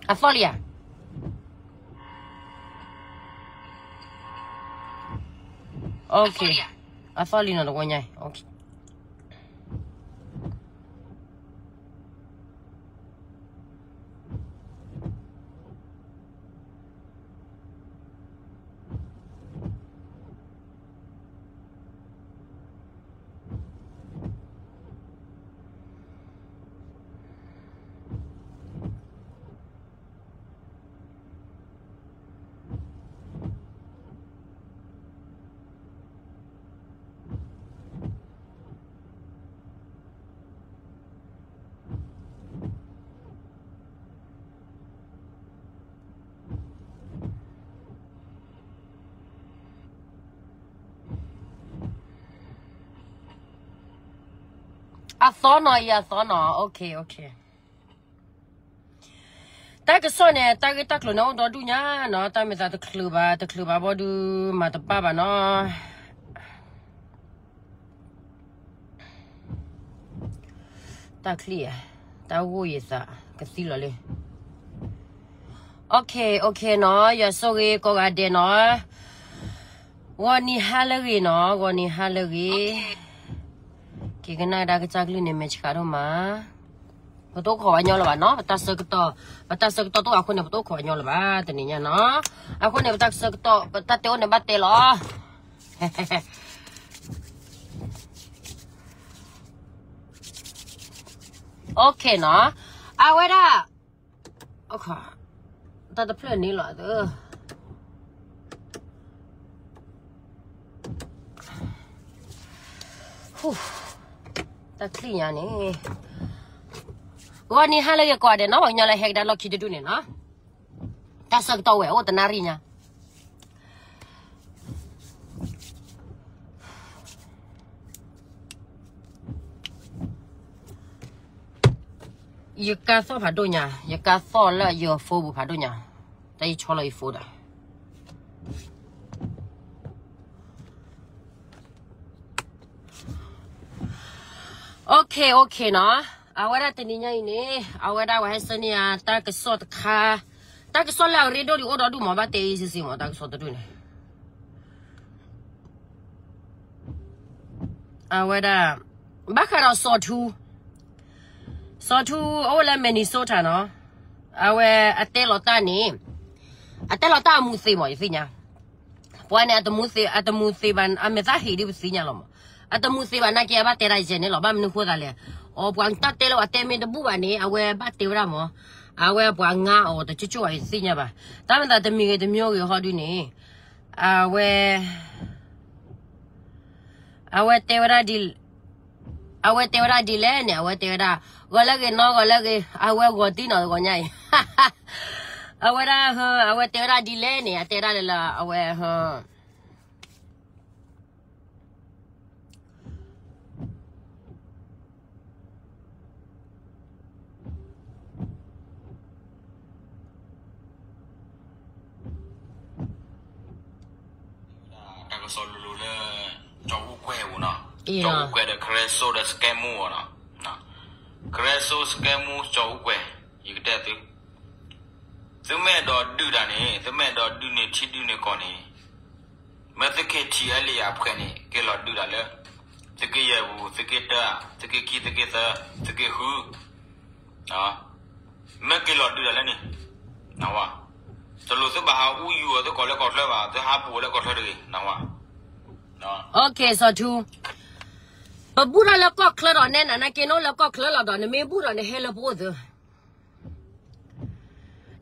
အသီၣ်လံဧါ. အသီၣ်လံနီၤတဝီညါ. အသီနီၤအံၤ အသီနီၤ. တၢ်ကစီၣ်န့ၣ် တၢ်ဂ့ၢ်တၢ်ကျိၤန့ၣ်အိၣ်ဒီဒူၣ်ညါနီၤ, တၢ်မ့ၢ်သးတချုးဘၣ် တချုးဘၣ်ဘီဒုး မၤတပၢ်ဘၣ်နီၤ. တၢ်ချံၣ်, တၢ်ဂိၢ်ယသးကသံလီၤလံ. OK OK နီၤ, ယွၤဆိၣ်ဂ့ၤကိးဂၤဒဲးနီၤ. ဂီၤနံၤဟါလၢအဂ့ၤနီၤ, ဂီၤနံၤဟါလၢအဂ့ၤ. က့ၤကနၣ်ဒၣ်ကစၢ်ကလုၢ်န့ၣ် မဲာ်ဆှးဒိၣ်မး. ပတအိၣ်ခိးဝဲညီလၢၤဘၣ်နီၤ, ပတၢ်ဆၢကတီၢ်, ပတၢ်ဆၢကတီၢ်တအိၣ်အဃိန့ၣ် ပတအိၣ်ခိးဝဲညီလၢၤဘၣ် တနံၤညါနီၤ. အဃိန့ၣ် ပတၢ်ဆၢကတီၢ် ပတၢ်တဲအိၣ်န့ၣ်ဘၣ်တဲလီၤ. OK နီၤ, အဝဲဒၣ်, တၢ်တဖျၢၣ်န့ၣ်လီၤ. တၢ်ချံၣ်ညါန့ၣ်, ဂီၤနံၤဟါလၢအဂ့ၤကိးဂၤဒဲးနီၤ, ပှၤကညီလၢဟဲကဒါလီၢ်ခံတဒူၣ်န့ၣ်နီၤ. တၢ်ဆၢကတီၢ်ဝဲအိၣ်တနၣ်ရံၣ်ညါ. ယကါသီၣ်ဖးဒိၣ်ညါ, ယကါသီၣ်လၢယ phone ပူၤဖးဒိၣ်ညါ, တၢ်ယဆီလီၤယ phone ဒီး. OK OK နီၤ, အဝဲဒၣ်တနံၤညါအံၤန့ၣ် အဝဲဒၣ်ပှၤဟဲဆှၢန့ၢ်ယၤ တၢ်ကစီၣ်တခါ, တၢ်ကစီၣ်လၢအရ့ဒိၣ်ဒံးအိၣ်ဒီဒူၣ်မး ဘၣ်တဲအံၤစ့ၢ်ကီးမး တၢ်ကစီၣ်တဒူၣ်န့ၣ်. အဝဲဒၣ်, ဘၣ်ဃးဒီးစီၤထူ, စီၤထူအအိၣ်လၢ Minnesota နီၤ, အဝဲအတဲလီၤတၢ်န့ၣ်, အတဲလီၤတၢ်အမူသ့ၣ်မး ယသ့ၣ်ညါ. ပှၤန့ၣ် အတမူသ့ၣ်, အတမူသ့ၣ်ဘၣ်, အမဲာ်သၣ်ဟ့ၣ်ဒ်ပသ့ၣ်ညါလီၤမး. အတမူသ့ၣ်ဘၣ်နာ်က့ အဘၣ်တဲဒၣ်ယဲန့ၣ်လီၤ. ဘၣ်မနုၤဃိသးလဲၣ်, အီ ပှၤတၢ်တဲလၢပှၤတဲမ့ၢ်တဘူၣ်ဘၣ်န့ၣ် အဝဲဘၣ်တဲဝဲဒၣ်မး. အဝဲပှၤငါအီၤတကၠိၣ်ကၠိၣ်ဘၣ် ယသ့ၣ်ညါဘၣ်. တၢ်မ့ၢ်သးတမံၤဂ့ၤတမံၤဂ့ၤဟီဒုန့ၣ်, အဝဲ အဝဲတဲဝဲဒၣ်ဒ်, အဝဲတဲဝဲဒၣ်ဒ်လဲၣ်န့ၣ်, အဝဲတဲဝဲဒၣ်, ဂီၤလၢဂ့ၤနီၤ, ဂီၤလၢဂ့ၤ, အဝဲဂီၤတံၢ်နီၤ ဂီၤညါအံၤ. အဝဲဒၣ်, အဝဲတဲဝဲဒၣ်ဒ်လဲၣ်န့ၣ်, အတဲဒၣ်လၢလၢ အဝဲ, တၢ်ကစီၣ်လိၤလိၤလၢ ကၠီၤအူကွဲၤအပူၤနီၤ, ကၠီၤအူကွဲၤဒီး ကရၢစိဒီး စကဲမူအီၤနီၤ, ကရၢစိ စကဲမူ ကၠီၤအူကွဲၤ, ယကတဲသု, သုမ့ၢ်အဲၣ်ဒိးဒုးတၢ်န့ၣ်, သုမ့ၢ်အဲၣ်ဒိးဒုးန့ၢ်ထံဒုးန့ၢ်ကီၢ်န့ၣ်, မ့ၢ်သုးက့ထံအဲလံယၤဖှဲးန့ၣ် က့ၤလီၤဒုးတၢ်လၢ သုးက့ယဲၢ်ပူၤ, သုးက့တၢ, သုးက့ခံ, သုးက့သၢ, သုးက့ဃု, မ့ၢ်က့ၤလီၤဒုးတၢ်လၢန့ၣ်, နဝဲ, တလိၣ်သုဘၣ်ဟးအူယူၤအီၤသုကီၢ်လၢကီၢ်ချၢဘၣ်, သုဟးပူၤလၢကီၢ်ချၢတဂ့ၤ, နဝဲ. စီၤထူ, ပဘူၣ်တၢ်လၢကီၢ်ချၢဒီးနဲနၤနာ်က့ နအိၣ်လၢကီၢ်ချၢလီၤဒီး နမ့ၢ်ဘူၣ်ဒီးနဟဲလၢပအိၣ်သု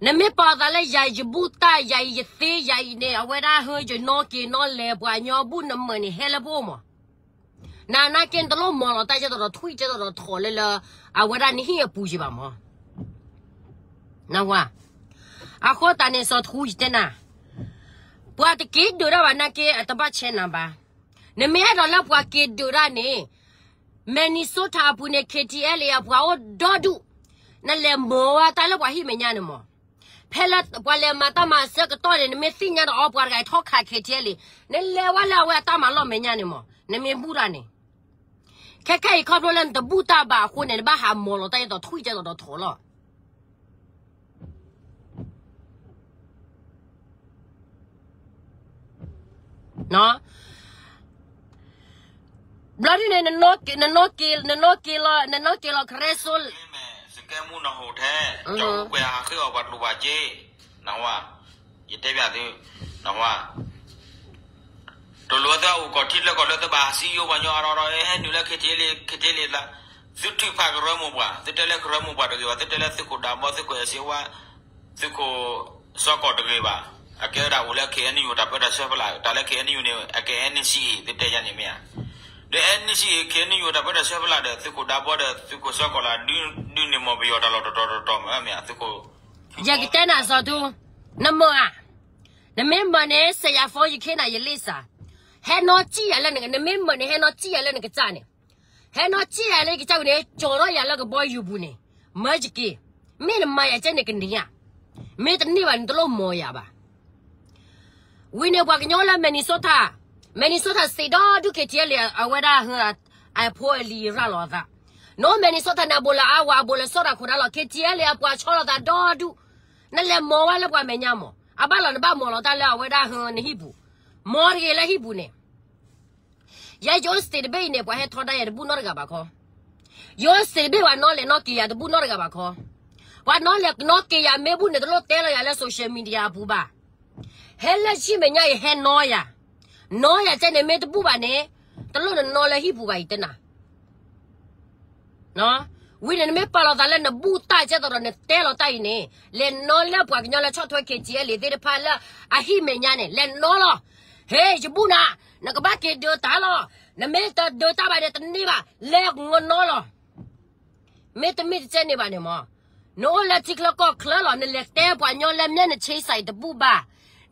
နမ့ၢ်ပာ်သးလၢယၤအံၤယဘူၣ်တၢ်, ယၤအံၤယသ့, ယၤအံၤန့ၣ် အဝဲဒၣ်ဟဲယနီၢ်က့ၤနီၢ်လဲၤပှၤညီဘူၣ်နမုာ်န့ၣ် ဟဲလၢပအိၣ်မး. နၤနာ်က့ နတလိၣ်မၤလီၤတၢ်ကဲသိးဒီးထွံၣ်ကဲသိးဒီးထိးလၢလၢ အဝဲဒၣ်နဟံၣ်အပူၤက့ၤဘၣ်မး. နဝဲ, အဃိသတးန့ၣ် စီၤထူယတဲနၤ, ပှၤတက့ၤဒုးတၢ်ဘၣ်နာ်က့ အတဘၣ်ဆဲးနၤဘၣ်. နမ့ၢ်အဲၣ်ဒိးလၢပှၤက့ၤဒုးတၢ်န့ၣ် Minnesota အပူၤန့ၣ် KTLA အပှၤအိၣ်ဒီဒူၣ်, နလဲၤမၤဝဲတၢ်လၢပှၤဟံၣ်မဲာ်ညါန့ၣ်မး. ဖဲလၢပှၤလဲၤမၤတၢ်မၤအဆၢကတီၢ်န့ၣ် နမ့ၢ်သ့ၣ်ညါဒီးအီၤ ပှၤတဂၤအံၤထီၣ်ခး KTLA, နလဲၤဝဲလၢအဝဲအတၢ်မၤလီၢ်မဲာ်ညါန့ၣ်မး, နမ့ၢ်ဘူၣ်တၢ်န့ၣ်. ခဲခဲအံၤခီဖျိလၢနတဘူၣ်တၢ်ဘၣ်အဃိန့ၣ် နဘၣ်ဟးမၤလီၤတၢ်ကဲသိးထွံၣ်ကဲသိးဒီးထိးလီၤ. ဘျီဒ်န့ၣ် နနီၢ်က့ၤလီၤ နနီၢ်က့ၤလီၤ ကရဲစိ စကဲမူနဟူးထဲ ကၠီကွဲးဟးဃ့အီၤပှၤကျိၤပှၤစ့ နဝါ ယတဲဘၣ်သု နဝါ တလိၣ်သုအိၣ်ကီၢ်ထံလၢကီၢ်လၢသုဘၣ်စံယိပှၤညီအရီရီ ဟဲနုာ်လၢ KTLA KTLA လၢ သုထုးဖးကရၢမိၢ်ပှၢ် သုတဲလၢကရၢမိၢ်ပှၢ်တဂ့ၤဘၣ် သုတဲလၢသုးခိၣ်ဒးဘီ သုးခိၣ်အဲၣ်စ့ဝါ သုးခိၣ်စီၤကီၢ်တဂ့ၤဘၣ် အကဲဝဲဒၣ်အိၣ်လၢ KNU တၢ်ပၢတၢ်ဆၢဖလၢ် တၢ်လၢ KNU န့ၣ် အကဲ NCA သုတဲယၤန့ၣ်မ့ၢ်ဧါ ဒီး NCA KNU တၢ်ပၢတၢ်ဆၢဖလၢ်ဒီး သုးခိၣ်ဒးဘီဒီး သုးခိၣ်စီၤကီၢ်လၢ ဒုးန့ၢ်မီၢ်ပယီၤတၢ်လီၢ်တတီၤတတီၤမ့ၢ်မ့ၢ်ဧါ သုးခိၣ် ယကတဲနၤစီၤထူ နမၤဧါ နမ့ၢ်မၤန့ၣ် စဲးယၤဖီယခ့နၤယလ့ၣ်စး ဟဲနီၢ်ကံၣ်ယၤလၢ နမ့ၢ်မၤန့ၣ် ဟဲနီၢ်ကံၣ်ယၤလၢနကစၢ်န့ၣ် ဟဲနီၢ်ကံၣ်ယၤလၢနကစၢ်ဝံၤန့ၣ် ကၠီၤထီၣ်ယၤလၢကဘီယူၤပူၤန့ၣ် မၢယက့ၤ မ့ၢ်နမၤယၤကဲန့ၣ်ကန့ၢ်ဧါ မ့ၢ်တန့ၢ်ဘၣ်န့ၣ် တလိၣ်မၤယၤဘၣ် ဝံၤန့ၣ်ပှၤကညီလၢ Minnesota Minnesota State ဒီဒူၣ် KTLA အဝဲဒၣ် အဖိအလံၤရၤလီၤအသး နီၢ် Minnesota န့ၣ် အဘူးလၢအါဝၤ အဘူးလၢစီၤတၢ်ခိၣ်နၢ်လီၤ KTLA အပှၤဆီလီၤသးဒီဒူၣ် နလဲၤမၤဝဲလၢပှၤမဲာ်ညါမး အဘၣ်လီၤ နဘၣ်မၤလီၤတၢ်လၢအဝဲဒၣ်ဟၢနဟံၣ်ပူၤ မၤတဂ့ၤလၢဟံၣ်ပူၤန့ၣ် ယဲယအိၣ် state တဘ့ၣ်အံၤန့ၣ် ပှၤဟဲထီဒါယၤတဘူၣ်နီတဂၤဘၣ်ခီ ယအိၣ် state တဘ့ၣ် ပှၤနီၣ်လဲၤနီၣ်က့ၤယၤတဘူၣ်နီတဂၤဘၣ်ခီ ပှၤနီၣ်လဲၤနီၣ်က့ၤယၤမ့ၢ်ဘူၣ်န့ၣ် တလိၣ်တဲလီၤယၤလၢ social media အပူၤဘၣ် ဟဲလၢဆံမဲာ်ညါအံၤဟဲနီၣ်ယၤ နီၣ်ယၤကဲန့ၣ်မ့ၢ်တဘူၣ်ဘၣ်န့ၣ် တလိၣ်နနီၣ်လၢဟံၣ်ပူၤဘၣ်အံၤတဲနၤ ဝံၤန့ၣ် နမ့ၢ်ပာ်လီၤသးလၢနဘူၣ်တၢ်ကဲသိးဒီးနတဲလီၤတၢ်အံၤန့ၣ် လဲၤနီၣ်လၢပှၤကညီလၢဆီၣ်ထွဲ KTLA သ့ၣ်တဖၣ်လၢအဟံၣ်မဲာ်ညါန့ၣ် လဲၤနီၣ်လီၤ ဟ့ၣ် ယဘူၣ်နၤ နကဘၣ်က့ၤဒုးတၢ်လီၤ နမ့ၢ်တဒုးတၢ်ဘၣ်ဒီးတန့ၢ်ဘၣ် လဲၤနီၣ်လီၤ မ့တမ့ၢ်တကဲန့ၣ်ဘၣ်န့ၣ်မး နအိၣ်လၢထံချၢကီၢ်ချၢလီၤ နလဲၤတဲပှၤညီလၢ မ့ၢ်နဆ့စဲးတဘူၣ်ဘၣ်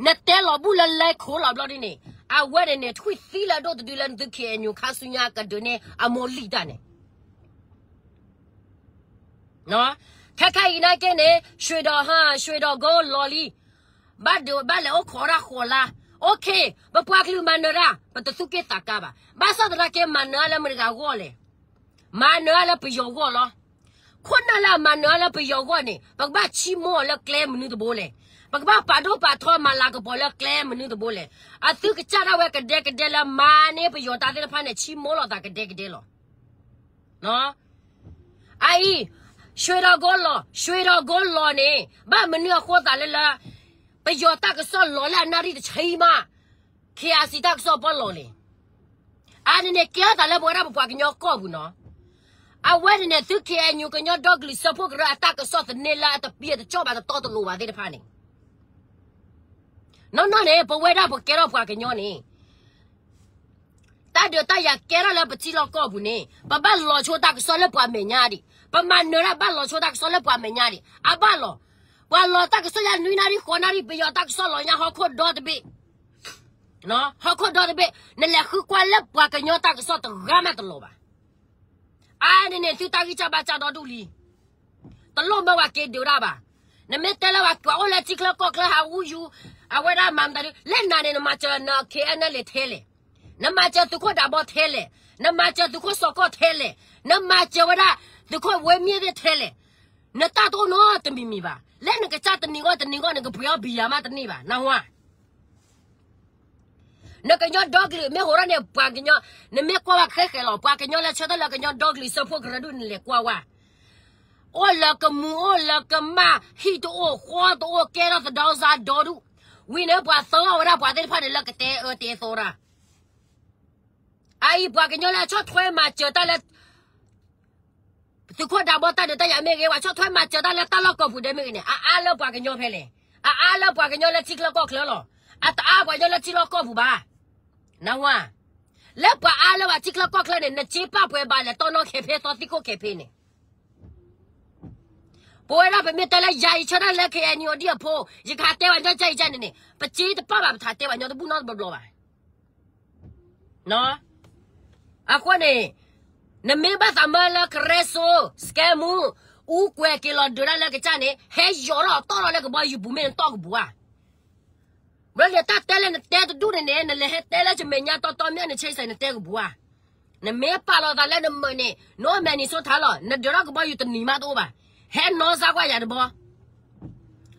နတဲလီၤဘူၣ်လၢလဲၤခိၣ်လီၤဘျီဒ်န့ၣ် အဝဲန့ၣ်န့ၣ် ထွံၣ်သံလၢအဒိၣ်တဒုလၢနသု KNU ခါဆူညါကဒုးန့ၢ်အမိၢ်လံၣ်တၢ်န့ၣ် ခဲခါအံၤနာ်က့န့ၣ် ရွှေဒီးဟါ ရွှေဒီးကိလီၤလံ ဘၣ်ဒုးဘၣ်လဲၤအိၣ်ခိးတၢ်ဃိးလါ OK ပပှၤကလုာ်မၤနၢၤတၢ် ပတသူၣ်က့ၣ်သးကါဘၣ် ဘၣ်ဆၣ်သနာ်က့မၤနၢၤအါလၢမတၤတဂၤအဂီၢ်လဲၣ် မၤနၢၤအါလၢပယီၤအဂီၢ်လီၤ ခိၣ်နၢ်လၢအမၤနၢၤအါလၢပယီၤအဂီၢ်န့ၣ် ပကဘၣ်ဆံမိၢ်အီၤလၢကျဲမနုၤတဘိလဲၣ် ပကဘၣ်ပာ်ဒိၣ်ပာ်ထီမၤလၤကပီၤလၢကျဲမနုၤတဘိလဲၣ် အသုကစၢ်ဒၣ်ဝဲကဒဲကဒဲလၢမၤန့ၢ်ပယီၤတၢ်သ့ၣ်တဖၣ်န့ၣ် ဆံမိၢ်လိာ်သးကဒဲကဒဲလီၤ အအံၤ ရွှေဒီးကိလီၤ ရွှေဒီးကိလီၤန့ၣ် ဘၣ်မနုၤအဃိသတးလၢလၢ ပယီၤတၢ်ကစီၣ်လီၤလၢအနၣ်ရံၣ်တဆံမး KIC တၢ်ကစီၣ်ပီၣ်လီၤလဲၣ် အါန့ၣ်န့ၣ် ကဲထီၣ်သးလၢပဝဲဒၣ်ပပှၤကညီကီၢ်ပူၤနီၤ အဝဲန့ၣ်န့ၣ် သု KNU ကညီဒီကလုာ်စၢဖှိၣ်ကရၢအတၢ်ကစီၣ်သန့လၢအတပံၤအတကီၢ်ဘၣ်တတီတလိၤဘၣ်သ့ၣ်တဖၣ်န့ၣ် နီၢ်နီၢ်န့ၣ် ပဝဲဒၣ်ပကဲထီၣ်ပှၤကညီန့ၣ် တၢ်ဒုးတၢ်ယၤကဲထီၣ်လၢပထံလီၢ်ကီၢ်ပူၤန့ၣ် ပဘၣ်လီၤဆိတၢ်ကစီၣ်လၢပှၤမဲာ်ညါဒံး ပမၤနၢၤဒၣ်ဘၣ်လီၤဆိတၢ်ကစီၣ်လၢပှၤမဲာ်ညါဒံး အဘၣ်လီၤ ပှၤလီၤတၢ်ကစီၣ်ယါနွံနၣ်ရံၣ်ဃိးနၣ်ရံၣ် ပယီၤတၢ်ကစီၣ်လီၤညါဟီၣ်ခိၣ်ဒီတဘ့ၣ် ဟီၣ်ခိၣ်ဒီတဘ့ၣ် နလဲၤဃုကွၢ်လၢပှၤကညီတၢ်ကစီၣ်တဂၤမးတလီၤဘၣ် အါန့ၣ်န့ၣ် သုတၢ်ဂံၢ်စၢ်ဘါစၢ်ဒီဒူၣ်လံ တလိၣ်မၢဝဲက့ၤဒုးတၢ်ဘၣ် နမ့ၢ်တဲလၢပှၤအိၣ်လၢထံချၢကီၢ်ချၢဟးဝူယူၤ အဝဲဒၣ်မၤမတၤဒုး လၢနၤန့ၣ် နမၤစၢၤန KNLA ထဲလဲၣ် နမၤစၢၤသုးခိၣ်ဒးဘီထဲလဲၣ် နမၤစၢၤသုးခိၣ်စီၤကီၢ်ထဲလဲၣ် နမၤစၢၤဝဲဒၣ် သုးခိၣ်ဝ့မ့ၢ်သ့ၣ်ထဲလဲၣ် နတၢ်တအိၣ်နီတမံၤမံၤဘၣ် လၢနကစၢ်တနံၤဂီၢ်တနံၤဂီၢ် နကပှ့ၤအီၣ်ဘံယၤမးတန့ၢ်ဘၣ် နၢ်ဟူဧါ နကညီဒီကလုာ်မ့ၢ်ဟိးထီၣ်န့ၣ် ပှၤကညီ နမ့ၢ်ကွၢ်ဝဲခဲဃဲၤလီၤ ပှၤကညီလၢဆၢထၢၣ်လၢကညီဒီကလုာ်စၢဖှိၣ်ကရၢဒူၣ်န့ၣ် နလဲၤကွၢ်ဝဲ အိၣ်လၢကမူၤအိၣ်လၢကမၣ် ဟံၣ်တအိၣ်ဃီတအိၣ် ကဲထီၣ်သဒီစါဒီဒူၣ် ဝံၤန့ၣ် ပှၤသၢဂီၢ်ဝဲဒၣ်ပှၤသ့ၣ်တဖၣ်န့ၣ်လၢကတဲအၢတဲသီတၢ် အအံၤပှၤကညီလၢအဆီၣ်ထွဲမၤစၢၤတၢ်လၢ သုးခိၣ်ဒးဘီတၢ်ဒုးတၢ်ယၤမ့ၢ်ဂ့ၤ ပှၤဆီၣ်ထွဲမၤစၢၤတၢ်လၢတၢ်လီၢ်ကိးပူၤဒဲးမ့ၢ်ဂ့ၤန့ၣ် အအါလၢပှၤကညီဖဲလဲၣ် အအါလၢပှၤကညီလၢထံချၢကီၢ်ချၢလီၤ အတအါပှၤကညီလၢထံလီၢ်ကီၢ်ပူၤဘၣ် နၢ်ဟူဧါ လၢပှၤအါလၢပှၤထံချၢကီၢ်ချၢန့ၣ် နစ့ပာ်ပှဲၤဘၣ်လဲၣ်တီနီၣ်ခဲဖဲသီသံခိၣ်ခဲဖဲန့ၣ် ပဝဲဒၣ်ပမ့ၢ်တဲလၢယၤအံၤဆၢထၢၣ်လၢ KNU အဒံၣ်အဖိ ယကဟးတဲပှၤညီကၢ်အံၤကၢ်န့ၣ်န့ၣ် ပစ့တပာ်ဘၣ်ပထးတဲပှၤညီတဘူၣ်နီတဘျီဘျီဘၣ် အဃိန့ၣ် နမ့ၢ်ဘၣ်သးမၢလၢကရဲစိ စကဲမူ အူကွဲၤက့ၤလီၤဒုးတၢ်လၢကစၢ်န့ၣ် ဟဲယီၤထီၣ်တီၢ်လီၤလၢကဘီယူၤပူၤမ့ၢ်နတီၢ်ကပူၤဧါ ဘျီန့ၣ်တၢ်တဲလၢနတဲတဒူၣ်န့ၣ်န့ၣ် နလဲၤဟဲတဲလၢယမဲာ်ညါတီတီမ့ၢ်နဆဲးစဲးနတဲကပူၤဧါ နမ့ၢ်ပာ်လီၤသးလၢနမုာ်န့ၣ် နအိၣ်မဲာ်နံၤဆိထါလီၤ နဒုးထီၣ်ကဘီယူၤတနံၤမးတအိၣ်ဘၣ် ဟဲနီၢ်စါကွၢ်ယၤတဘီ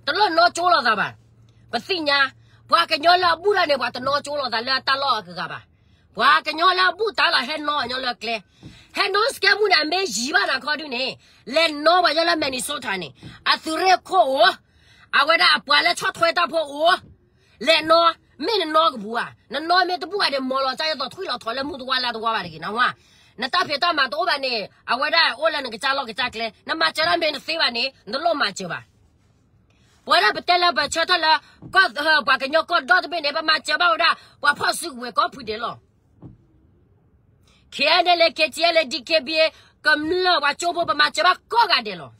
တလိၣ်နီၢ်ကၠိလိာ်သးဘၣ် ပသ့ၣ်ညါ ပှၤကညီလၢအဘူၣ်တၢ်န့ၣ် ပှၤတနီၤကၠိလီၤသးလၢတၢ်လီၢ်အကဂၤဘၣ်. ပှၤကညီလၢအဘူၣ်တၢ်လီၤ ဟဲနီၢ်ပှၤကညီလၢကျဲ, ဟဲနီၢ် scam မူန့ၣ် အမ့ၢ်ယံၤဘၣ်နၤခီဒုန့ၣ်, လဲၤနီၢ်ပှၤကညီလၢ Minnesota န့ၣ်, အသုးရ့ၣ်ခိၣ်အိၣ်, အဝဲဒၣ်အပှၤလၢဆီၣ်ထွဲတၢ်ဖိအိၣ်, လဲၤနီၢ်, မ့ၢ်နနီၢ်ကဘူၣ်ဧါ, နနီၢ်မ့ၢ်တဘူၣ်ဧါဒီး မီၤလီၤကၢ် ယသိးထွံၣ်လီၤထီၣ်လၢမူတဝါလါတဝါဘၣ်တဂ့ၤနဝါ, နတၢ်ဖံးတၢ်မၤတအိၣ်ဘၣ်န့ၣ် အဝဲဒၣ်အိၣ်လၢနကစၢ်လီၢ်ကစၢ်ကျဲ, နမၤစၢၤတၢ်မ့ၢ်တသ့ဘၣ်န့ၣ် နတလိၣ်မၤစၢၤဘၣ်. ပဝဲဒၣ်ပတဲလၢပဆၢထၢၣ်လၢ ပှၤကညီကီၢ်ဒီတဘ့ၣ်န့ၣ် ပမၤစၢၤဘၣ်ဝဲဒၣ် ပှၤဖီၣ်စုကဝဲၤကိးဖုဒဲးလီၤ. ခ့ၣ်အဲၣ်နဲၣ်လ့ၣ် ခ့ၣ်ကၠံၣ်အဲၣ်လ့ၣ် ဒံၣ်ခ့ၣ်ဘံၣ် ကမျၢၢ်ပှၤကၠိဖိ ပမၤစၢၤဘၣ်ကိးဂၤဒဲးလီၤ.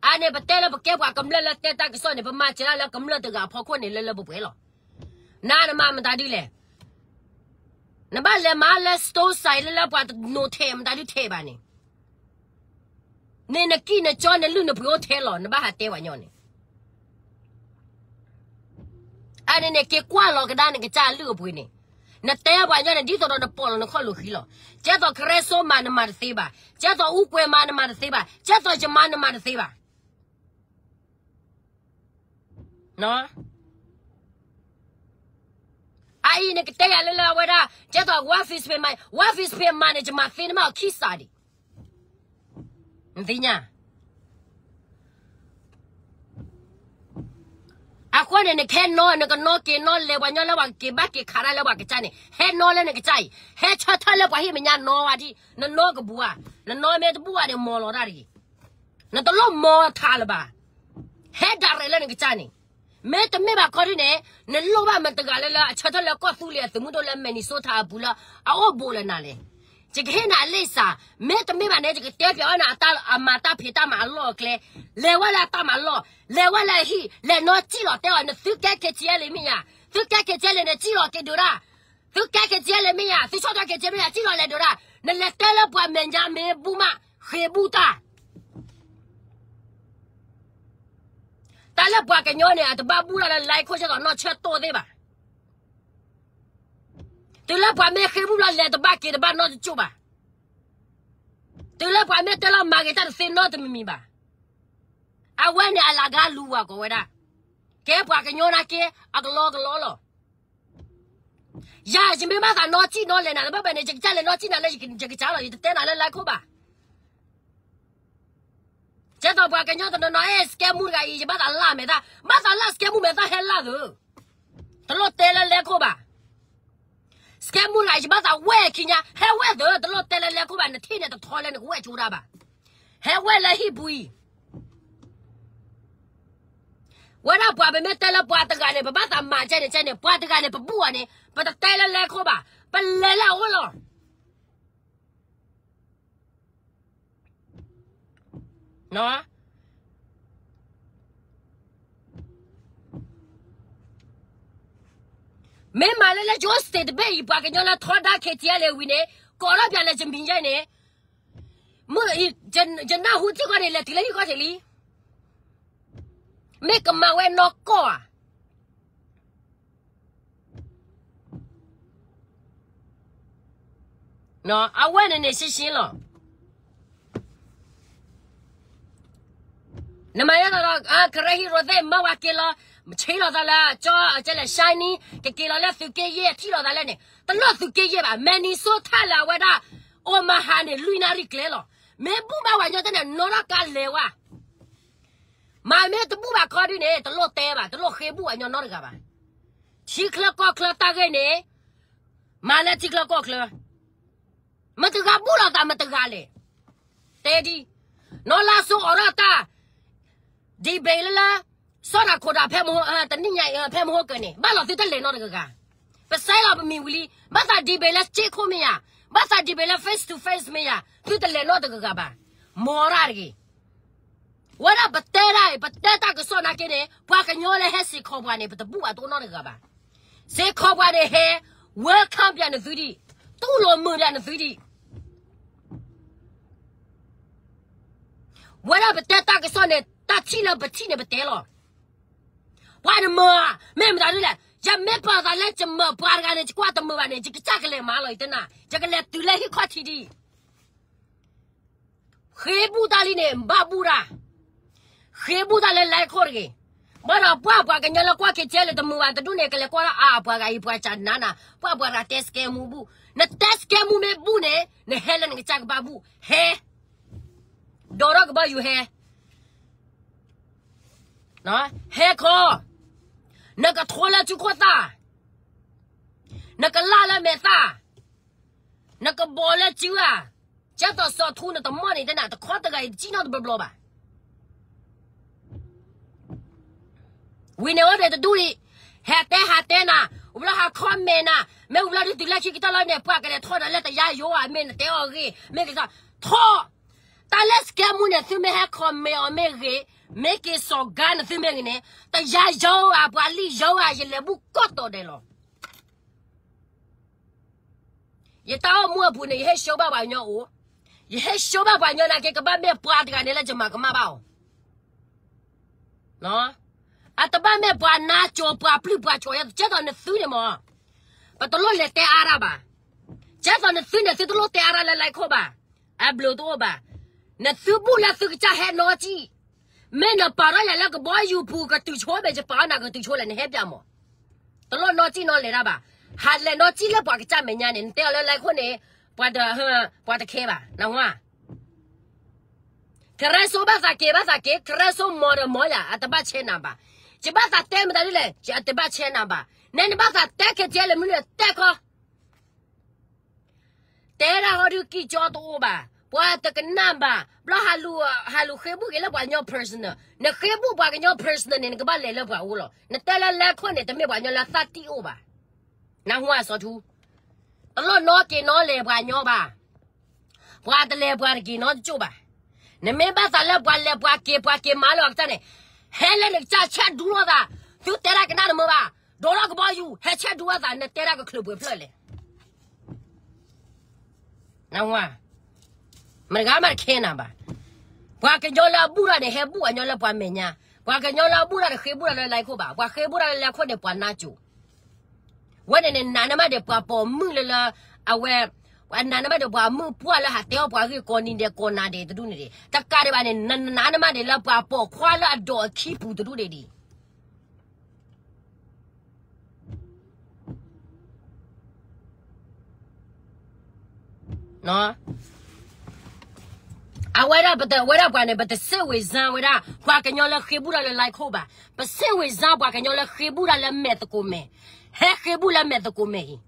အန့ၣ်ပတဲလၢပကဲပှၤကမျၢၢ်လၢတဲတၢ်ကစီၣ်န့ၣ် ပမၤစၢၤဒၣ်လၢကမျၢၢ်တဂၤအဖီခိၣ်န့ၣ် လၢလၢပှဲၤပှဲၤလီၤ. နၤနမၤမတၤဒ်လဲၣ်. နဘၣ်လဲၤမၤလၢ store side လၢလၢပှၤတနိးထဲးမတၤဒုထဲးဘၣ်န့ၣ်, န့ၣ်နကံၣ်နကၠီနလုၢ်နပှ့ၤအိၣ်ထဲလီၤ နဘၣ်ဟးတဲပှၤညီန့ၣ်. အန့ၣ်န့ၣ် က့ၤကွၢ်လီၤကဒါနကစၢ်အလုၢ်အပှ့ၤန့ၣ်, နတဲပှၤညီန့ၣ် ဒ်သိးဒီးနပိာ်လီၤနခီၣ်လိာ်ဃံလီၤ. ကဲသိးကရၢစိမၤနမၤတသ့ဘၣ်, ကဲသိးအူကွဲၤမၤနမၤတသ့ဘၣ်, ကဲသိးယမၤနမၤတသ့ဘၣ်. အအံၤနကတဲယၤလၢလၢအဝဲဒၣ် ကဲသိး ဝါ Facebook မၤ, ဝါ Facebook မၤန့ၣ် ယမၤသ့နမ့ၢ်အီၤခံစးဒံး, နသ့ၣ်ညါ. အဃိန့ၣ် နကဟဲနီၢ် နကနီၢ်က့ၤနီၢ်လဲၤ ပှၤညီလၢပှၤကက့ၤဘၣ်က့ၤခးတၢ်လၢပှၤကစၢ်န့ၣ် ဟဲနီၢ်လၢနကစၢ်အံၤ, ဟဲဆၢထၢၣ်လၢပှၤဟံၣ်မဲာ်ညါနီၢ်ဝဲဒၣ်, နနီၢ်ကဘူၣ်ဧါ, နနီၢ်မ့ၢ်တဘူၣ်ဧါန့ၣ် မီၤလီၤတၢ်တဂ့ၤ. နတလိၣ်မီၤထးလၢၤဘၣ်. ဟဲဒၣ်ရဲၣ်လၢနကစၢ်န့ၣ်, မ့တမ့ၢ်ဘၣ်ခီဒ်န့ၣ် နလိၣ်ဘၣ်မတၤတဂၤလၢလၢအဆၢထၢၣ်လၢကီၢ်သူလ့ၤအသုးမုၢ်ဒိၣ်လၢ Minnesota အပူၤလၢ အအိၣ်ဘူးလၢနၤလဲၣ်. ယကဟ့ၣ်နၤအလံာ်စၢ်, မ့တမ့ၢ်ဘၣ်န့ၣ် ယကတဲပၠးဝဲနၤအတၢ်အမၤတၢ်ဖံးတၢ်မၤအလီၢ်အကျဲ, လဲၤဝဲလၢအတၢ်မၤလီၢ်, လဲၤဝဲလၢအဟံၣ်, လဲၤနီၢ်စံၣ်လီၤတဲအီၤ နသုကဲ ခ့ၣ်ကၠံၣ်အဲၣ်လ့ၣ် မ့ၢ်ယၤ, သုကဲ ခ့ၣ်ကၠံၣ်အဲၣ်လ့ၣ် နစံၣ်လီၤက့ၤဒုးဒၣ်, သုကဲ ခ့ၣ်ကၠံၣ်အဲၣ်လ့ၣ် မ့ၢ်ယၤ, သုဆီၣ်ထွဲ ခ့ၣ်ကၠံၣ် မ့ၢ်ယၤ စံၣ်လီၤလဲၤဒုးဒၣ်, နလဲၤတဲလၢပှၤမဲာ်ညါမ့ၢ်ဘူၣ်မး, ဃ့ဘူၣ်တၢ် တၢ်လၢပှၤကညီန့ၣ် အတဘၣ်ဘူၣ်တၢ်လၢ လဲခိၣ် ဆဲသိးနီၢ်ဆၢတိၢ်သ့ၣ်ဘၣ်. တုၤလၢပှၤမ့ၢ်ဃ့ဘူၣ်ဘျီ လဲၤတဘၣ်က့ၤတဘၣ်နီတကၠိၢ်ဘၣ်. တုၤလၢပှၤမ့ၢ်တဲလီၤမၤဂ့ၤတၢ်တသ့နီတမံၤမံၤဘၣ်. အဝဲန့ၣ်အလၤကလူၤဝဲကိးဝဲဒၣ်, ကဲပှၤကညီနာ်က့ အကလီကလီလီၤ. ယၤ ယမ့ၢ်ဘၣ်သးနီၢ်စံၣ်နီၢ်လဲၤနၤ တဘၣ်ဘၣ်န့ၣ် ယကစၢ်လဲၤနီၢ်စံၣ်နၤလၢယကစၢ်လီၤ, ယတတဲနၤလၢ လဲခိၣ် ဘၣ်. ကဲသိးပှၤကညီတနီၤနီၤ အဲ scam မူတဂၤအံၤ ယဘၣ်သးလၢ်မဲာ်သၣ်, ဘၣ်သးလၢ် scam မူမဲာ်သၣ်ဟဲလၢ်သၢ, တလိၣ်တဲလၢ လဲခိၣ် ဘၣ်. Scam မူတဂၤအံၤ ယဘၣ်သးဝဲၢ်ခံညါ ဟဲဝဲၢ်သၢ, တလိၣ်တဲလၢ လဲခိၣ် ဘၣ်, နထံၣ်န့ၣ်တထီလၢနကဝဲၢ်ဆိဒၣ်ဘၣ်. ဟဲဝဲၢ်လၢဟံၣ်ပူၤအံၤ ဝဲဒၣ်ပှၤပမ့ၢ်တဲလၢပှၤတဂၤန့ၣ် ပဘၣ်သးမၤကဲန့ၣ်ကဲန့ၣ် ပှၤတဂၤန့ၣ် ပဘူၣ်အီၤန့ၣ် ပတတဲလၢ လဲခိၣ် ဘၣ်, ပလဲၤလၢအအိၣ်လီၤ. မ့ၢ်မၤလၢလၢ ယိၤစတ့းတဘ့ၣ်အံၤ ပှၤကညီလၢထီဒါ ခ့ၣ်ကၠံၣ်အဲၣ်လ့ၣ် ဝံၤန့ၣ် ကိးထီၣ်ပၠးလၢယမံၤယဲန့ၣ်, မ့ၢ်ယနၢ်ဟူထံၣ်ဃီန့ၣ် လဲၤတုၤလၢဟံၣ်ဃီတ့ၢ်လံ, မ့ၢ်ကမၤဝဲနီၢ်ကီၢ်ဧါ. အဝဲန့ၣ်န့ၣ် ရှင်းရှင်းလီၤ. နမၤယဲဒီး ကရၢဟံၣ်ရိသ့ၣ် မၢဝဲက့ၤလီၤ, ဆ့လီၤသးလၢ ကၠီ ကဲလဲၣ် Shiny ကက့ၤလီၤလၢသုးက့ယဲၢ် ထံၣ်လီၤသးလၢန့ၣ် တလိၣ်သုးက့ယဲၢ်ဘၣ်, Minnesota လၢအဝဲဒၣ် Omaha န့ၣ် လွံၢ်နၣ်ရံၣ်ကျဲလီၤ. မ့ၢ်ဘူၣ်ဘၣ်ဝဲညီတန့ၣ် နီၢ်ထီၣ်ကါလဲၤဝဲ မၤမ့ၢ်တဘူၣ်ဘၣ်ခီဒုန့ၣ် တလိၣ်တဲဘၣ်, တလိၣ်ဃ့ဘူၣ်အညီနီတဂၤဘၣ်. ထံချၢကီၢ်ချၢတၢ်ဂ့ၢ်န့ၣ် မၤလၢထံချၢကီၢ်ချၢ, မတဂၤဘူၣ်လီၤသးမတဂၤလဲၣ်. တဲဒ်, နီၢ်လါစိအိးထီၣ်တၢ် debate လၢလၢ စီၤတၢ်ခိၣ်တၢ်ဖဲမဟိ တနံၣ်ညါအံၤ ဖဲမဟိကၢန့ၣ် ဘၣ်လီၤသုတလဲၤနီတဂၤဂၤ, ပစဲလီၤပမံၤဝံၤလံ, ဘၣ်သး debate လၢစ့ခိၣ်မ့ၢ်ယၤ, ဘၣ်သး debate လၢ face to face မ့ၢ်ယၤ, သုတလဲၤနီတဂၤဂၤဘၣ်, မီၤရၣ်တဂ့ၤ. ဝဲဒၣ်ပတဲဒၣ်အံၤ ပတဲတၢ်ကစီၣ်နာ်က့န့ၣ် ပှၤကညီလၢဟဲစ့ၢ်ကီးပှၤန့ၣ် ပတဘူၣ်ဘၣ်တအိၣ်နီတဂၤဘၣ်. စ့ၢ်ကီးပှၤန့ၣ်ဟဲ welcome ပၠးနသုဒံး, တူၢ်လိာ်မုာ်ပၠးနသုဒံး. ဝဲဒၣ်ပတဲတၢ်ကစီၣ်န့ၣ် တၢ်ထံၣ်လၢပထံၣ်န့ၣ်ပတဲလီၤ. ပှၤနမၤ, မ့ၢ်မတၤဒ်လဲၣ်, ယမ့ၢ်ပာ်သးလၢယမၤပှၤတဂၤန့ၣ် ယကွၢ်တမုာ်ဘၣ်န့ၣ် ယကစၢ်ကလဲၤမၤလီၤယတနၤ, ယကလဲၤတုၤလၢဟံၣ်ခီၣ်ထံးဒံး. ဃ့ဘူၣ်တၢ်လံန့ၣ် ဘၣ်ဘူၣ်တၢ်, ဃ့ဘူၣ်တၢ်လၢ လဲခိၣ် တဂ့ၤ, ဘၣ်ဒီးပှၤပှၤကညီလၢကွၢ် KTLA တမုာ်ဘၣ်တဒူၣ်န့ၣ် ကလဲၤကွၢ်လၢအါပှၤဂၤအံၤ ပှၤကနါနၤ ပှၤပှၤဂၤတဲစကဲမူဘူၣ်, နတဲစကဲမူမ့ၢ်ဘူၣ်န့ၣ် နဟဲလၢနကစၢ်ကဘၣ်ဘူၣ် ဟဲ ဒိးထီၣ်ကဘီယူၤဟဲ ဟဲခီ, နကထိလၢစုခိၣ်သၣ်, နကလၢ်လၢမဲာ်သၣ်, နကဘီလၢစုဧါ, ကၢ်သိးစီၤထူနတမီၢ်န့ၣ်တနၤ တခီတဂၤအံၤတစံၣ်နီၣ်တဘျီဘျီဘၣ်. ဝံၤန့ၣ်အိၣ်ဒီးတဒူၣ်အံၤ, ဟဲတဲဟးတဲနၤ, ဝံၤလီၤဟး comment နၤ, မ့ၢ်ဝံၤလီၤဒုးတုၤလၢခံကတၢၢ်လီၤန့ၣ် ပှၤကလဲၤထီၣ်ဒီးလၢတယါယိၤဧါ မ့ၢ်နတဲအီၤဂ့ၢ် မ့ၢ်ကထီၣ်, တၢ်လၢစကဲမူန့ၣ် သုမ့ၢ်ဟဲ comment အီၤမ့ၢ်ဂ့ၤ, မ့ၢ်က့ၤစီၤကါနသုမ့ၢ်ဂ့ၤန့ၣ် တယါယိၤဧါ ပှၤလံၣ်ယိၤဧါ ယလဲၤဘူၣ်ကိးတီၤဒဲးလီၤ. ယတၢ်အိၣ်မူအပူၤန့ၣ် ယဟ့ၣ် show ဘၣ်ပှၤကညီအိၣ်, ယဟ့ၣ် show ဘၣ်ပှၤကညီနာ်က့ ကဘၣ်မ့ၢ်ပှၤတဂၤန့ၣ်လၢယမၤကမၣ်ဘၣ်အီၤ, အတဘၣ်မ့ၢ်ပှၤနါကၠိၤ ပှၤပျုၢ်ပှၤကၠိၤ ယဲသိးနသုန့ၣ်မး, ပတလိၣ်လဲၤတဲအါတၢ်ဘၣ်, ယဲသိးနသုန့ၣ် သုတလိၣ်တဲအါတၢ်လၢ live ခိၣ်ဘၣ်, အဘျုးတအိၣ်ဘၣ်, နသုဘူၣ်လၢသုကစၢ်ဟဲနီၢ်ကံၣ် မ့ၢ်နပာ်ထီၣ်ယၤလၢကဘီယူၤပူၤ ကတုၤဆိ မ့ၢ်ယပာ်ထီၣ်နၤကတုၤဆိလဲၣ် နဟဲပၠးမး, တလိၣ်နီၢ်ကံၣ်နီၢ်လဲၤတၢ်ဘၣ်, ဟးလဲၤနီၢ်ကံၣ်လၢပှၤကစၢ်မဲာ်ညါန့ၣ် နတဲအီၤလၢ live ခိၣ်န့ၣ်, ပှၤတ, ပှၤတခဲဘၣ် နဝါ, ကရၢစိဘၣ်သးက့ၤဘၣ်သးက့ၤ ကရၢစိမီၤဒီးမီၤယၤ အတဘၣ်ဆဲးနၤဘၣ်, ယဘၣ်သးတဲမတၤဒ်လဲၣ် ယတဘၣ်ဆဲးနၤဘၣ်, နဲနဘၣ်သးတဲခဲကဲလဲၣ် မနုၤလဲၣ်တဲခီ တဲဒၣ်ဟီဒုးကံၢ်ကၠီတအိၣ်ဘၣ်, ပှၤတကနၣ်ဘၣ်, ဘျီဟးလူၤဃ့ဘူၣ်က့ၤလၢပှၤကညီ personal, နဃ့ဘူၣ်ပှၤကညီ personal န့ၣ် နကဘၣ်လဲၤလၢပှၤအိၣ်လီၤ, နတဲလၢ live ခိၣ်န့ၣ် တမ့ၢ်ပှၤကညီလၢသၣ်တံၢ်အိၣ်ဘၣ်, နဟူအစီၤထူ, တလိၣ်နီၢ်က့ၤနီၢ်လဲၤပှၤကညီဘၣ်, ပှၤတလဲၤပှၤတက့ၤနီတကၠိၢ်ဘၣ်, နမ့ၢ်ဘၣ်သးလၢပှၤလဲၤပှၤက့ၤ ပှၤက့ၤမၤလၢအကစၢ်န့ၣ်, ဟဲလၢနကစၢ်ဆဲးဒူလိာ်သး, သုတဲတၢ်ကနၣ်တမုာ်ဘၣ်, ဒိးထီၣ်ကဘီယူၤ ဟဲဆဲးဒူလိာ်သး နတဲတၢ်ကချုးပှဲၤဖျၢၣ်လဲၣ် နဝါ, မတဂၤမးတခဲနၤဘၣ်, ပှၤကညီလၢအဘူၣ်တၢ်န့ၣ် ဟဲဘူၣ်ပှၤကညီလၢပှၤမဲာ်ညါ, ပှၤကညီလၢအဘူၣ်တၢ်န့ၣ် ဃ့ဘူၣ်တၢ်လၢ live ခိၣ်ဘၣ်, ပှၤဃ့ဘူၣ်တၢ်လၢ live ခိၣ်န့ၣ် ပှၤနါကၠိၤ, ဝဲန့ၣ်န့ၣ် နးနမးဒံးပှၤပိာ်မုၣ်လၢလၢ, အဝဲ, နးနမးဒံးပှၤမုၣ်ပှၢ်လၢဟးတဲအီၣ်ပှၤဂ့ၢ်ကိးနံၤဒဲးကိးနၤဒဲးတဒူၣ်န့ၣ်ဒံး, တကးဒံးဘၣ်န့ၣ် နးနမးဒံးလၢပှၤပိာ်ခွါလၢအဒိးအခံပူၤတဒူၣ်န့ၣ်ဒံး အဝဲဒၣ်ပတဝဲဒၣ်ပှၤန့ၣ် ပတစ့ၣ်ဝ့ၤစါဝဲဒၣ် ပှၤကညီလၢဃ့ဘူၣ်တၢ်လၢ live ခိၣ်ဘၣ်, ပစ့ၣ်ဝ့ၤစါပှၤကညီလၢဃ့ဘူၣ်တၢ်လၢမဲာ်သကိးမဲာ်, ဟဲဃ့ဘူၣ်လၢမဲာ်သကိးမဲာ်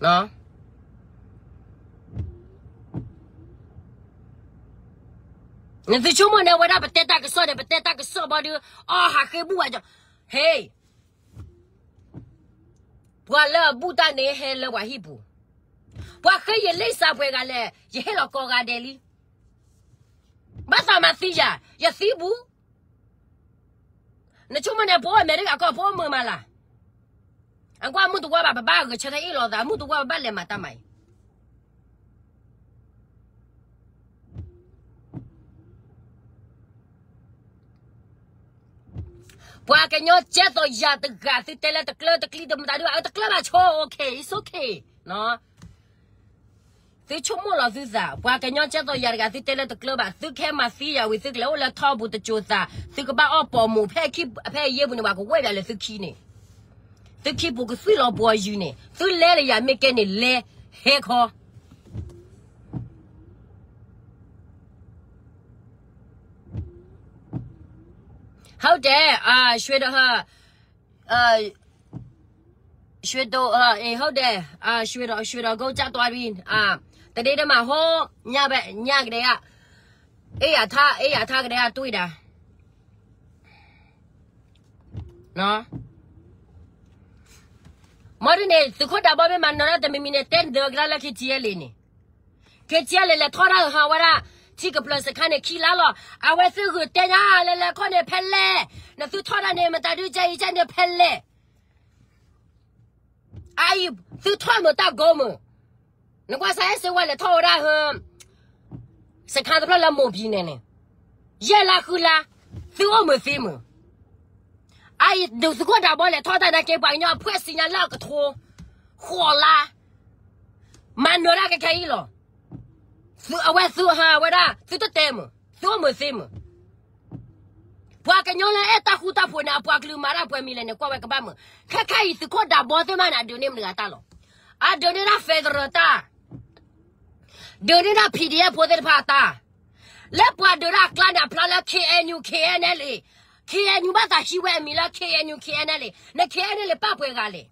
အံၤ နသုဆိကမိၣ်န့ၣ် အဝဲဒၣ်ပတဲတၢ်ကစီၣ်န့ၣ် ပတဲတၢ်ကစီၣ်ဘီဒုး အီၣ်ဟးဃ့ဘူၣ်ဝဲ, ဟ့ၣ်, ပှၤလၢအဘူၣ်တၢ်န့ၣ်ဟဲလၢပှၤဟံၣ်ပူၤ, ပှၤဃ့ယလံာ်စးပှဲၤဂၤလဲၣ် ယဟ့ၣ်လီၤကိးဂၤဒဲးလံ, ဘၣ်သးမၤသံယၤ ယသံပူၤ နဆိကမိၣ်န့ၣ် ပအိၣ်အမဲာ်တဂၤကီၢ် ပအိၣ်မုာ်မးလၢ်, အကွၢ်မုၢ်တဝါဘၣ် ပဘၣ်ဂဲၤဆၢထၢၣ်အ့ၣ်လိာ်သး မုၢ်တဝါဘၣ်လဲၤမၤတၢ်မၤအံၤ, ပှၤကညီကဲသိးယၤတဂၤ သုတဲလၢတကျၢတကျံတမတၤဒုး အတကျၢဘၣ်ဆိ okay, it's okay, သုဆိကမိၣ်လီၤသုသး ပှၤကညီကဲသိးယၤတဂၤ သုတဲလၢတကျၢဘၣ် သုကဟဲမၤသံယၤဝံၤ သုကလဲၤအိၣ်လၢထီပူၤတစိၤသး သုကဘၣ်အီၣ်ပိာ်မုၣ် ဖဲအယံၤပူၤန့ၣ် ပှၤကဝဲၢ်ပၠးလၢသုခံန့ၣ်, သုခံပူၤကသွံၣ်လီၤပှီၤယုာ်န့ၣ် သုလဲၤလၢယၤမ့ၢ်ကဲန့ၣ်လဲၤ ဟဲခီ ဟုတ်တယ်, အာ, ရွှေတော်, အာ, ရွှေတော်, အာ, အေး, ဟုတ်တယ်, အာ, ရွှေတော်, ရွှေတော်ကုန်းကျသွားပြီ, အာ, တနေ့တည်းမှာ ဟိုညဘက်, ညကတည်းက, အိပ်ယာထ, အိပ်ယာထကတည်းကတွေ့တာ, နော်. မ့ၢ်ဒ်န့ၣ် သုးခိၣ်ဒးဘီမ့ၢ်မၤနၢၤတၢ်တမံၤမံၤန့ၣ် တဲနဒၢကဒါလၢ KTLA န့ၣ်, KTLA လဲၤထီၣ်တၢ်ဟးဝဲဒၣ် ထံကပျၢၤစခါန့ၣ် ခံလါလီၤ. အဝဲသ့ၣ်ဂုာ်တဲညါလၢလဲၤခီန့ၣ်ဖဲလဲၣ်, နသုထီၣ်တၢ်န့ၣ် မတၤဒုကဲအံၤကဲန့ၣ်ဖဲလဲၣ်. အအံၤ သုထီၣ်မုာ်တၢ်ဂီၤမုာ်, နကွၢ်စးဟဲစ့ဝဲလဲၤထီၣ်ဝဲဒၣ်ဟၢ စခါတဖျၢၣ်လၢမိၢ်ပံၤန့ၣ်န့ၣ်, ယဲၢ်လါဃုလါ, သုအိၣ်မုာ်သ့မုာ်. အအံၤ ဒုးသုးခိၣ်ဒးဘီလဲၤထီၣ်တၢ်နာ်က့ ပှၤကညီအဖှဲၣ်စံညါလၢအကထိ, ဃိးလါ, မၤနၢၤဒၣ်ကခဲအံၤလီၤ. သုအဝဲသုဟးဝဲဒၣ် သုတတဲမုာ် သုအိၣ်မုာ်သ့မုာ်. ပှၤကညီလၢအဲၣ်တၢ်ဃူတၢ်ဖိးန့ၣ် အပှၤကလုာ်မၤတၢ်ပှဲၤမံၤလဲၣ်န့ၣ် ကွၢ်ဝဲကဘၣ်မုာ်. ခဲခဲအံၤ သုးခိၣ်ဒးဘီသ့ၣ်မးန့ၣ် အဒုးန့ၢ်မတၤတၢ်လီၤ. အဒုးန့ၢ်ဒၣ် federal တၢ်, ဒုးန့ၢ်ဒၣ် P D F ဖိသ့ၣ်တဖၣ်အတၢ်, လၢပှၤဒုးတၢ်အကျါန့ၣ် အဖျါလၢ K N U K N L A, K N U ဘၣ်သးဟံးဝဲအမံၤလၢ K N U K N L A, န K N L A ပၢ်ပှဲၤဂၤလဲၣ်.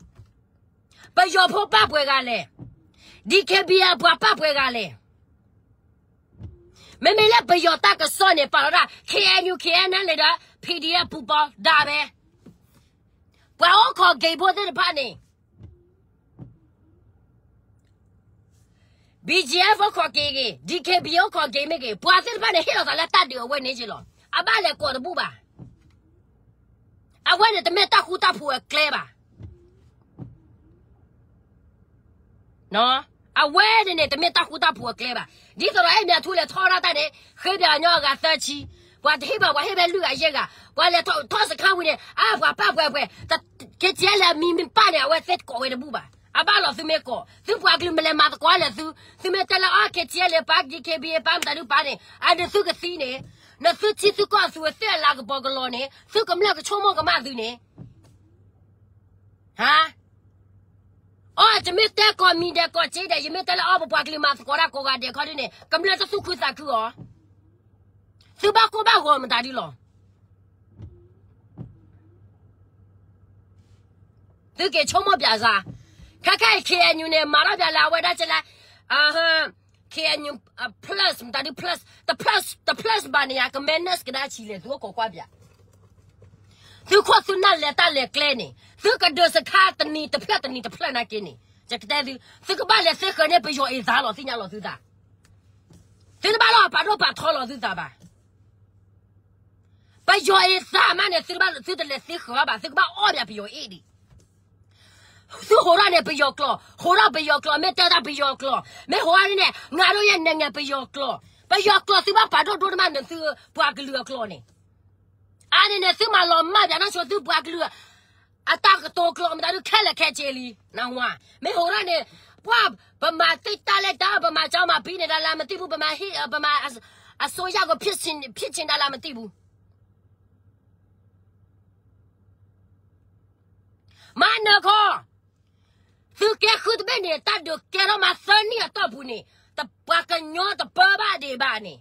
ပယီၤဖိပၢ်ပှဲၤဂၤလဲၣ်. D K B A အပှၤပၢ်ပှဲၤဂၤလဲၣ်. မ့မ့ၢ်လၢပယီၤတၢ်ကစီၣ်န့ၣ် ပာ်လီၤဒၣ် K N U K N L A ဒီး P D F ပူၤပီၤဒၣ်ဝဲ. ပှၤအိၣ်ခိးက့ၤဖိသ့ၣ်တဖၣ်န့ၣ် B G F အိၣ်ခိးက့ၤဂ့ၤ, D K B A အိၣ်ခိးက့ၤမ့ၢ်ဂ့ၤ, ပှၤသ့ၣ်တဖၣ်န့ၣ် ဟ့ၣ်လီၤသးလၢတၢ်ဒုးအဝဲန့ၣ်က့လီၤ. အဘၣ်လဲၤကိးတဘူၣ်ဘၣ်. အဝဲန့ၣ်တမ့ၢ်တၢ်ဃူတၢ်ဖိးအကျဲဘၣ်. အဝဲန့ၣ်န့ၣ် တမ့ၢ်တၢ်ဃူတၢ်ဖိးအကျဲဘၣ်. ဒ်သိးဒီးအဲၣ်မ့ၤအထူလဲၤထီၣ်ဒၣ်တၢ်န့ၣ် ဃ့ပှၤကညီအဂၤသၢဆံ, ပှၤတဟ့ၣ်ဘၣ် ပှၤဟ့ၣ်ဖဲလွံၢ်ဂၤယဲၢ်ဂၤ, ပှၤလဲၤထီၣ်စခါဝံၤန့ၣ် အါ ပှၤပၢ်ပှဲၤပှဲၤ, K T L A အမံၤမ့ၢ်ပာ်န့ၣ် အဝဲသ့ၣ်ကိးဝဲတဘူၣ်ဘၣ်. အဘၣ်လီၤသုမ့ၢ်ကိး, သုပှၤကလုာ်မ့ၢ်လဲၤမၤသကိးလဲၣ်သု, သုမ့ၢ်တဲလၢအီ K T L A ပၢ် D K B A ပၢ် မတၤဒုပၢ်န့ၣ် အဒုးသုကသံန့ၣ်, နသုထံသုကီၢ်သုးဝဲသ့ၣ်အလၤကပီၤကလီၤန့ၣ် သုကမျၢၢ်ကဆိကမိၣ်ကမၣ်သုန့ၣ် ဟါ, အီ ယမ့ၢ်တဲကိးမံၤဒဲးကိးစ့ဒဲး ယမ့ၢ်တဲလၢအီ ပပှၤကလုာ်မၤသကိးတၢ်ကိးဂၤဒဲးခီဒ်န့ၣ် ကမျၢၢ်တသူၣ်ခုသးခုအီၤ, သုဘၣ်ကိၢ်ဘၣ်ဂီၤမတၤဒ်လီၤ. သုက့ၤဆိကမိၣ်ပၠးစၢ်, ခဲခဲအံၤ K N U န့ၣ် မၤထီၣ်ပၠးလၢအဝဲဒၣ်ကဲလၢ K N U plus မတၤဒု plus တ plus တ plus ဘၣ်န့ၣ် ယက minus ကဒါဆံးလဲၣ် သုအိၣ်ခိးကွၢ်ပၠး သုခိၣ်သုနၢ်လဲၤတၢ်လဲၤကျဲန့ၣ် သုကဒုးစခါတနံၤတဖျၢၣ်တနံၤတဖျၢၣ်နာ်က့န့ၣ် ယကတဲသု, သုကဘၣ်လဲၤသ့ဃၢၤန့ၣ် ပယီၤအံၤသးလီၤ သ့ၣ်ညါလီၤသုသး, သုတဘၣ်လီၤပာ်ဒိၣ်ပာ်ထီလီၤသုသးဘၣ်. ပယီၤအံၤသးမးန့ၣ် သုတဘၣ်သုတလဲၤသ့ဃၢၤဘၣ် သုကဘၣ်အီၣ်ပၠးပယီၤအ့ၣ်ဒံး သုဟိးထီၣ်န့ၣ်ပယီၤကျိာ်, ဟိးထီၣ်ပယီၤကျိာ်, မ့ၢ်တဲတၢ်ပယီၤကျိာ်, မ့ၢ်ဟိးထီၣ်န့ၣ် ငါတို့ရဲ့နိုင်ငံ ပယီၤကျိာ်, ပယီၤကျိာ် သုဘၣ်ပာ်ဒိၣ်ဒိၣ်တမးန့ၣ်သုပှၤကလုာ်အကျိာ်န့ၣ်, အါန့ၣ်န့ၣ် သုမၤလီၤမၢ်ပၠးနီၢ်ဆိသုပှၤကလုာ် အတၢ်ကတိၤကျိာ်မတၤဒုးခဲလၢာ်ခဲဆ့လံ, နဝါ, မ့ၢ်ဟိးထီၣ်န့ၣ် ပှၤပမၤတ့ၢ်တၢ်လဲၣ်တၢ် ပမၤကၠီမၤပံၤန့ၣ် ဒါလၢမသိဘူး ပမၤဟ့ၣ် ပမၤ အစိုးရကို ဖြစ်ချင် ဖြစ်ချင် ဒါလၢမသိဘူး မၤနၢၤခီ, သုကဲဃုတဘ့ၣ်န့ၣ် တၢ်ဒုးကဲထီၣ်မးသၢနံၣ်အတီၢ်ပူၤန့ၣ် ပှၤကညီတပၢဘၣ်ဒံးဘၣ်န့ၣ်,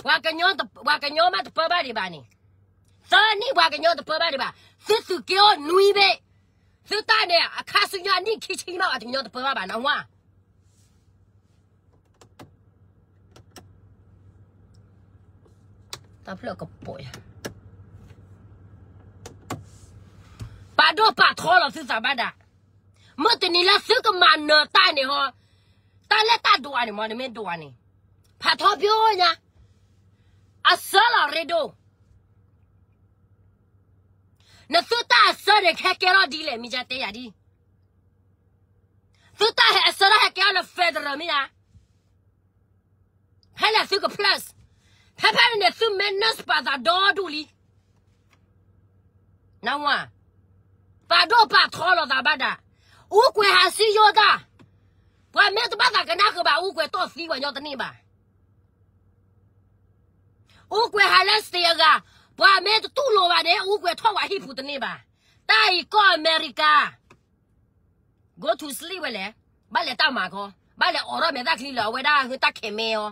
ပှၤကညီ ပှၤကညီမးတပၢဘၣ်ဒံးဘၣ်န့ၣ်, သၢနံၣ်ပှၤကညီတပၢဘၣ်ဒံးဘၣ်, သုသုးက့အိၣ်နွံဘ့ၣ်, သုတၢ်န့ၣ် အခါဆူညါအနံၣ်ခံဆံမး ပှၤကညီတပၢဘၣ်ဘၣ် နဝါ တၢ်ဖျၢၣ်ကပိာ်ယၤ, ပာ်ဒိၣ်ပာ်ထီလီၤသုသးဘၣ်ဒၣ်, မုၢ်တနံၤလၢသုကမၤနၢၤတၢ်န့ၣ်ဟီ, တၢ်လၢတၢ်ဒိးအါန့ၣ်မ့ၢ် နမ့ၢ်ဒိးအါန့ၣ်, ဖးထီပျိညါ, အစၢလီၤရ့ဒိၣ်, နသုတၢ်အစၢန့ၣ် ဟဲကဲထီၣ်ဒ်လဲၣ် မ့ၢ်ယတဲယၤဒ် သုတၢ်ဟဲအစၢထီၣ် ဟဲကဲထီၣ်လၢ federal မ့ၢ်ဧါ, ဖဲလဲၣ်သုက plus, ဖဲဖဲန့ၣ်န့ၣ် သု minus ပာ်သးဒီဒူၣ်လံ, နဝါ, ပာ်ဒိၣ်ပာ်ထီလီၤသးဘၣ်ဒၣ်, အူကွဲၤဟးစံယိတၢ်, ပှၤမ့ၢ်တဘၣ်သးကနၣ်ဃုာ်ဘၣ် အူကွဲၤတီၢ်သံပှၤညီတန့ၢ်ဘၣ်, အူကွဲၤဟးလၢ state အဂၤ, ပှၤမ့ၢ်တတူၢ်လိာ်ဘၣ်န့ၣ် အူကွဲၤထီၣ်ဝဲဟံၣ်ပူၤတန့ၢ်ဘၣ်, တၢ်အံၤကီၢ်အမဲရကၤ go to sleep ဝဲလဲၣ်, ဘၣ်လဲၤတၢ်မၤခီ, ဘၣ်လဲၤအိးထီၣ်မဲာ်သၣ်ချံလၢအဝဲဒၣ်ဟုတၢ်ခဲးမဲအီၤ,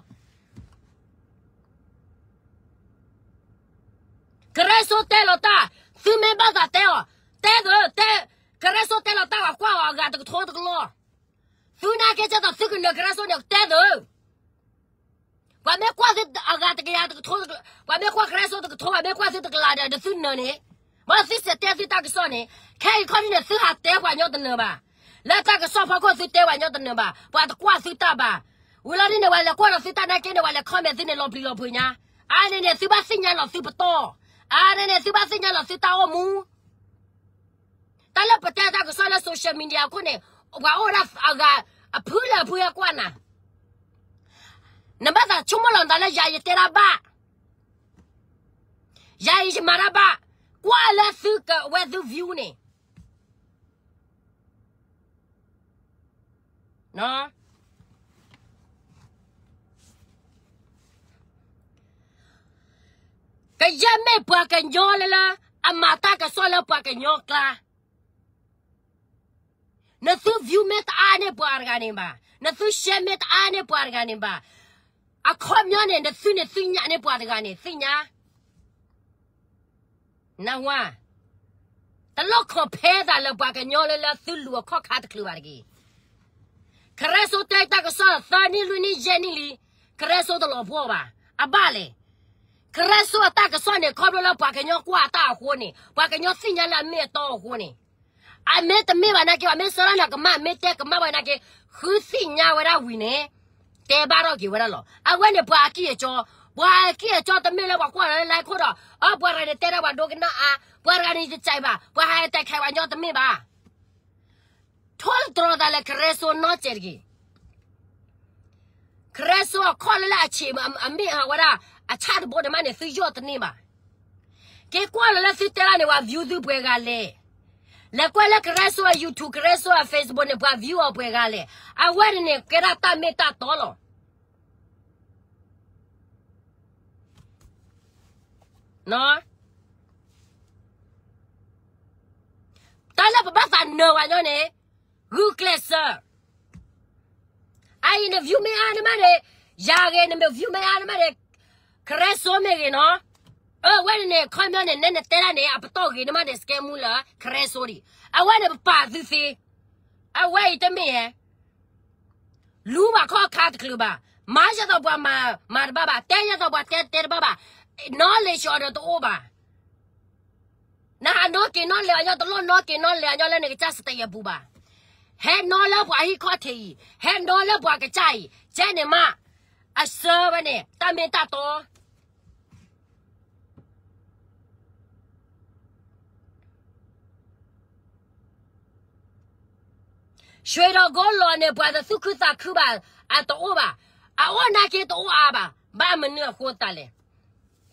ကရၢစိတဲလီၤတၢ်, သုမ့ၢ်ဘၣ်သးတဲအီၤ, တဲသၢ, တဲ, ကရၢစိတဲလီၤတၢ် ပှၤကွၢ်အီၤအဂၤတကထိတကလီၢ်, သုနာ်က့ ကဲသိးသုကနၢၤကရၢစိန့ၣ် တဲသၢ ပှၤမ့ၢ်ကွၢ်သုအဂၤတကယၤတကထိ, ပှၤမ့ၢ်ကွၢ်ကရၢစိတကထိ, ပှၤမ့ၢ်ကွၢ်သုတကလးဒီး သုနၢၤန့ၣ်, ဘၣ်သုစဲးတဲသုတၢ်ကစီၣ်န့ၣ်, ခဲအံၤခီဒ်န့ၣ် သုဟးတဲပှၤညီတနၢၤဘၣ်, လၢတၢ်ကစီၣ်ဖီခိၣ်သုတဲပှၤညီတနၢၤဘၣ်, ပှၤတကွၢ်သုတၢ်ဘၣ်, ဝံၤလီၤဒ်န့ၣ် ပှၤလဲၤကွၢ်ဒီးသုတၢ်နာ်က့န့ၣ် ပှၤလဲၤ comment သုန့ၣ် လီၤပျံၤလီၤဖုးညါ, အါန့ၣ်န့ၣ် သုဘၣ်သ့ၣ်ညါလီၤသုပတီၢ်, အါန့ၣ်န့ၣ် သုဘၣ်သ့ၣ်ညါလီၤသုတၢ်အိၣ်မူ တၢ်လၢပတဲတၢ်ကစီၣ်လၢ social media အခိၣ်န့ၣ်, ပှၤအိၣ်ဝဲဒၣ်အဂၤအဖုလၢအဖုဟဲကွၢ်နၤ, နဘၣ်သးဆိကမိၣ်လီၤနသးလၢယၤယတဲဒၣ်ဘၣ်, ယၤအံၤယမၤတၢ်ဘၣ်, ကွၢ်လၢသုကဝဲသု view န့ၣ် ကယဲၢ်မ့ၢ်ပှၤကညီလၢလၢ အမၤတၢ်ကစီၣ်လၢပှၤကညီကျါ, နသု view မ့ၢ်တအါန့ၢ်ပှၤတဂၤန့ၣ်ဘၣ်, နသု share မ့ၢ်တအါန့ၢ်ပှၤတဂၤန့ၣ်ဘၣ်, အခီပညီန့ၣ် နသုန့ၣ်သ့ၣ်ညါန့ၢ်ပှၤတဂၤန့ၣ် သ့ၣ်ညါ နၢ်ဟူဧါ, တလိၣ် compare သးလၢပှၤကညီလၢလၢသုလူၤအခီၣ်ခါတချုးဘၣ်တဂ့ၤ. ကရၢစိတဲတၢ်ကစီၣ်သၢနံၣ်လွံၢ်နံၣ်ယဲၢ်နံၣ်လံ, ကရၢစိတလီၤပှီၢ်ဘၣ်. အဘၣ်လဲၣ်, ကရၢစိအတၢ်ကစီၣ်န့ၣ် ခီဖျိလၢပှၤကညီကွၢ်အတၢ်အဃိန့ၣ်, ပှၤကညီသ့ၣ်ညါလၢအမ့ၢ်အတီအဃိန့ၣ်, အမ့ၢ်တမ့ၢ်ဘၣ်နာ်က့ အမ့ၢ်စၢလၢနကမၣ် မ့ၢ်တဲကမၣ်ဘၣ်နာ်က့, ဃုသ့ၣ်ညါဝဲဒၣ်ဝံၤန့ၣ် တဲဘၣ်ထီၣ်က့ၤဝဲဒၣ်လီၤ. အဝဲန့ၣ်ပှၤအကံၢ်အစီ, ပှၤအကံၢ်အစီတမ့ၢ်လၢပှၤကွၢ်လၢ like ခိၣ်ဒီး အၢ ပှၤတဂၤန့ၣ်တဲဒၣ်ပှၤဒိကနၣ်အါ, ပှၤတဂၤန့ၣ်ယကဲးဘၣ်, ပှၤဟးတဲခဲးပှၤညီတမ့ၢ်ဘၣ်. ထိၣ်သတြီၤသးလၢကရၢစိနီတစဲးတဂ့ၤ. ကရၢစိအခီၣ်လၢလၢအဆံး အမ့ၢ်ဟးဝဲဒၣ် အဆၣ်တဘိန့ၣ်မးန့ၣ် သုယီၢ်တန့ၢ်ဘၣ်. က့ၤကွၢ်လီၤလၢသုတဲလၢန့ၣ် ပှၤ view သုပှဲၤဂၤလဲၣ်. လဲၤကွၢ်လၢကရၢစိအ YouTube ကရၢစိအ Facebook န့ၣ် ပှၤ view အီၤပှဲၤဂၤလဲၣ်. အဝဲန့ၣ်န့ၣ် ကဲဒၣ်တၢ်မ့ၢ်တၢ်တီလီၤ. တၢ်လၢပဘၣ်သးနၢၤဝဲညီန့ၣ် ဂုာ်ကျဲးစၢး. အအံၤန view မ့ၢ်အါန့ၢ်မးန့ၣ်, ယၤဂ့ၤ နမ့ၢ် view မ့ၢ်အါန့ၢ်မးန့ၣ်, ကရၢစိမ့ၢ်ဂ့ၤနီၤ. အဝဲန့ၣ်န့ၣ် ခီပညီန့ၣ် နဲနတဲဒၣ်န့ၣ် အပတီၢ်ဂ့ၤန့ၢ်မးန့ၣ် စကဲမူလၢ ကရၢစိဒံး. အဝဲန့ၣ်ပပာ်သုသ့. အဝဲအံၤတမ့ၢ်ဧါ လူၤဘၣ်ခီၣ်ခါတချုးဘၣ်, မၤယဲသိးပှၤမၤတဘၣ်ဘၣ်, တဲယဲသိးပှၤတဲတဲတဘၣ်ဘၣ်, knowledge အီၤဒီးတအိၣ်ဘၣ်. နဟးနီၣ်က့ၤနီၣ်လဲၤအညီ တလိၣ်နီၣ်က့ၤနီၣ်လဲၤအညီလၢနကစၢ် style အပူၤဘၣ်. ဟဲနီၣ်လၢပှၤဟံၣ်ခီၣ်ထံးအံၤ, ဟဲနီၣ်လၢပှၤကစၢ်အံၤ, ကဲန့ၣ်မး, အဆၢဝဲန့ၣ် တၢ်မ့ၢ်တၢ်တီ ရွှေတောင်ကုန်းလီၤန့ၣ် ပှၤတသူၣ်ခုသးခုဘၣ်, အတအိၣ်ဘၣ်, အအိၣ်နာ်က့တအိၣ်အါဘၣ်, ဘၣ်မနုၤအဃိသတးလဲၣ်.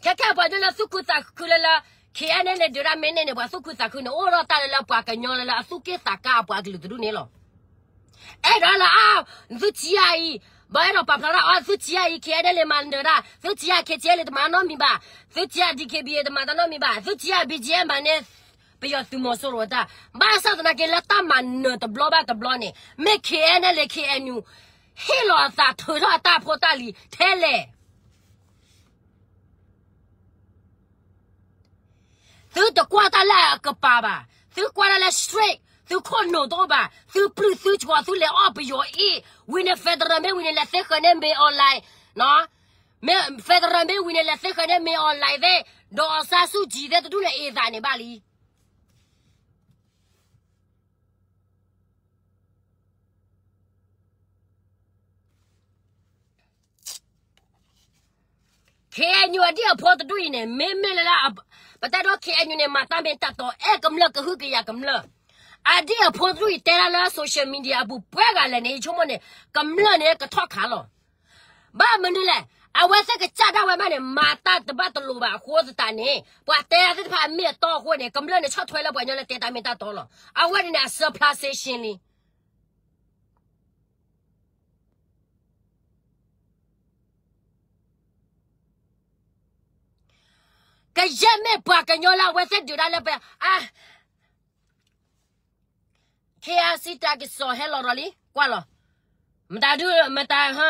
ခဲခဲပှၤကညီလၢသူၣ်ခုသးခုလၢလၢ ခ့ၣ်အဲၣ်နဲၣ်လ့ၣ် ဒုးတၢ်မ့ၢ်န့ၢ်န့ၣ် ပှၤသူၣ်ခုသးခုန့ၣ် အိၣ်ဒီးတၢ်လၢလၢပှၤကညီလၢလၢအသူၣ်က့ၣ်သးကါအပှၤကလုာ်တဒူၣ်န့ၣ်လီၤ. အဲၣ်ဒိးလၢအါ, သုထံၣ်ဧါအံၤ, ဘၣ်အဲၣ်ဒိးပာ်ဖျါဒၣ်အီၤ သုထံၣ်ဧါအံၤ ခ့ၣ်အဲၣ်နဲၣ်လ့ၣ်မၤနၢၤတၢ်, သုထံၣ်ဧါ ခ့ၣ်ထံၣ်အဲၣ်လ့ၣ် တမၤနီတမံၤဘၣ်, သုထံၣ်ဧါ DKBA တမၤတၢ်နီတမံၤဘၣ်, သုထံၣ်ဧါ ဘီကၠံမၤန့ၢ် ပယီၤသုးမီၤစိရိၤတၢ်, ဘၣ်ဆၣ်သနာ်က့လၢတၢ်မၤနၢၤတဘျီဘၣ်တဘျီန့ၣ် မ့ၢ် ခ့ၣ်အဲၣ်နဲၣ်လ့ၣ် ခ့ၣ်အဲၣ်ယူၣ် ဟ့ၣ်လီၤအသးထုးထီၣ်အတၢ်ဖိတၢ်လံၤထဲလဲၣ်. သုတကွၢ်တၢ်လၢအကပၤဘၣ်, သုကွၢ်တၢ်လၢ straight, သုခိၣ်နူာ်တအိၣ်ဘၣ်, သုပျုၢ်သုကီၤ သုလဲၤအီၣ်ပယီၤအ့ၣ်, ဝံၤန့ၣ် federal မ့ၢ်ဝံၤန့ၣ် လဲၤသ့ဃၢၤန့ၢ်မ့ၢ် online, မ့ၢ် federal မ့ၢ်ဝံၤန့ၣ် လဲၤသ့ဃၢၤန့ၢ်မ့ၢ် online သ့ၣ်, ဒီး အောင်ဆန်းစုကြည် သ့ၣ်တဒူၣ်န့ၣ် အ့ၣ်သးန့ၣ်ဘၣ်လံ. ခ့ၣ်အဲၣ်ယူၣ် အဒံၣ်အဖိတဒူၣ်အံၤန့ၣ် မ့မ့ၢ်လၢလၢ ပတၢ်ဒိ ခ့ၣ်အဲၣ်ယူၣ်န့ၣ် မၤတၢ်မ့ၢ်တၢ်တီ အဲၣ်ကမျၢၢ်ကဟုကယာ်ကမျၢၢ်, အဒံၣ်အဖိတဒူၣ်အံၤတဲဒၣ်လၢ social media အပူၤပှဲၤဂၤလဲၣ်န့ၣ် ယဆိကမိၣ်န့ၣ် ကမျၢၢ်န့ၣ်ကထီၣ်ခးလီၤ. ဘၣ်မနုၤလဲၣ်, အဝဲသ့ၣ်ကစၢ်ဒၣ်ဝဲမးန့ၣ် မၤတၢ်တဘၣ်တလိၤဘၣ်အဃိသတးန့ၣ် ပှၤတဲသ့ၣ်တဖၣ်အမ့ၢ်အတီအဃိန့ၣ် ကမျၢၢ်န့ၣ်ဆီၣ်ထွဲလၢပှၤကညီလၢတဲတၢ်မ့ၢ်တၢ်တီလီၤ. အဝဲန့ၣ်န့ၣ် အစၢဖျါစ့ရှင်းလံ. ကယဲၢ်မ့ၢ်ပှၤကညီလၢအဝဲသ့ၣ်ဒုးတၢ်လၢပှဲၤ, အါ, KRC တၢ်ကစီၣ်ဟဲလီၤဒီးလံ, ကွၢ်လီၤ. မတၤဒု, မတၤဟ,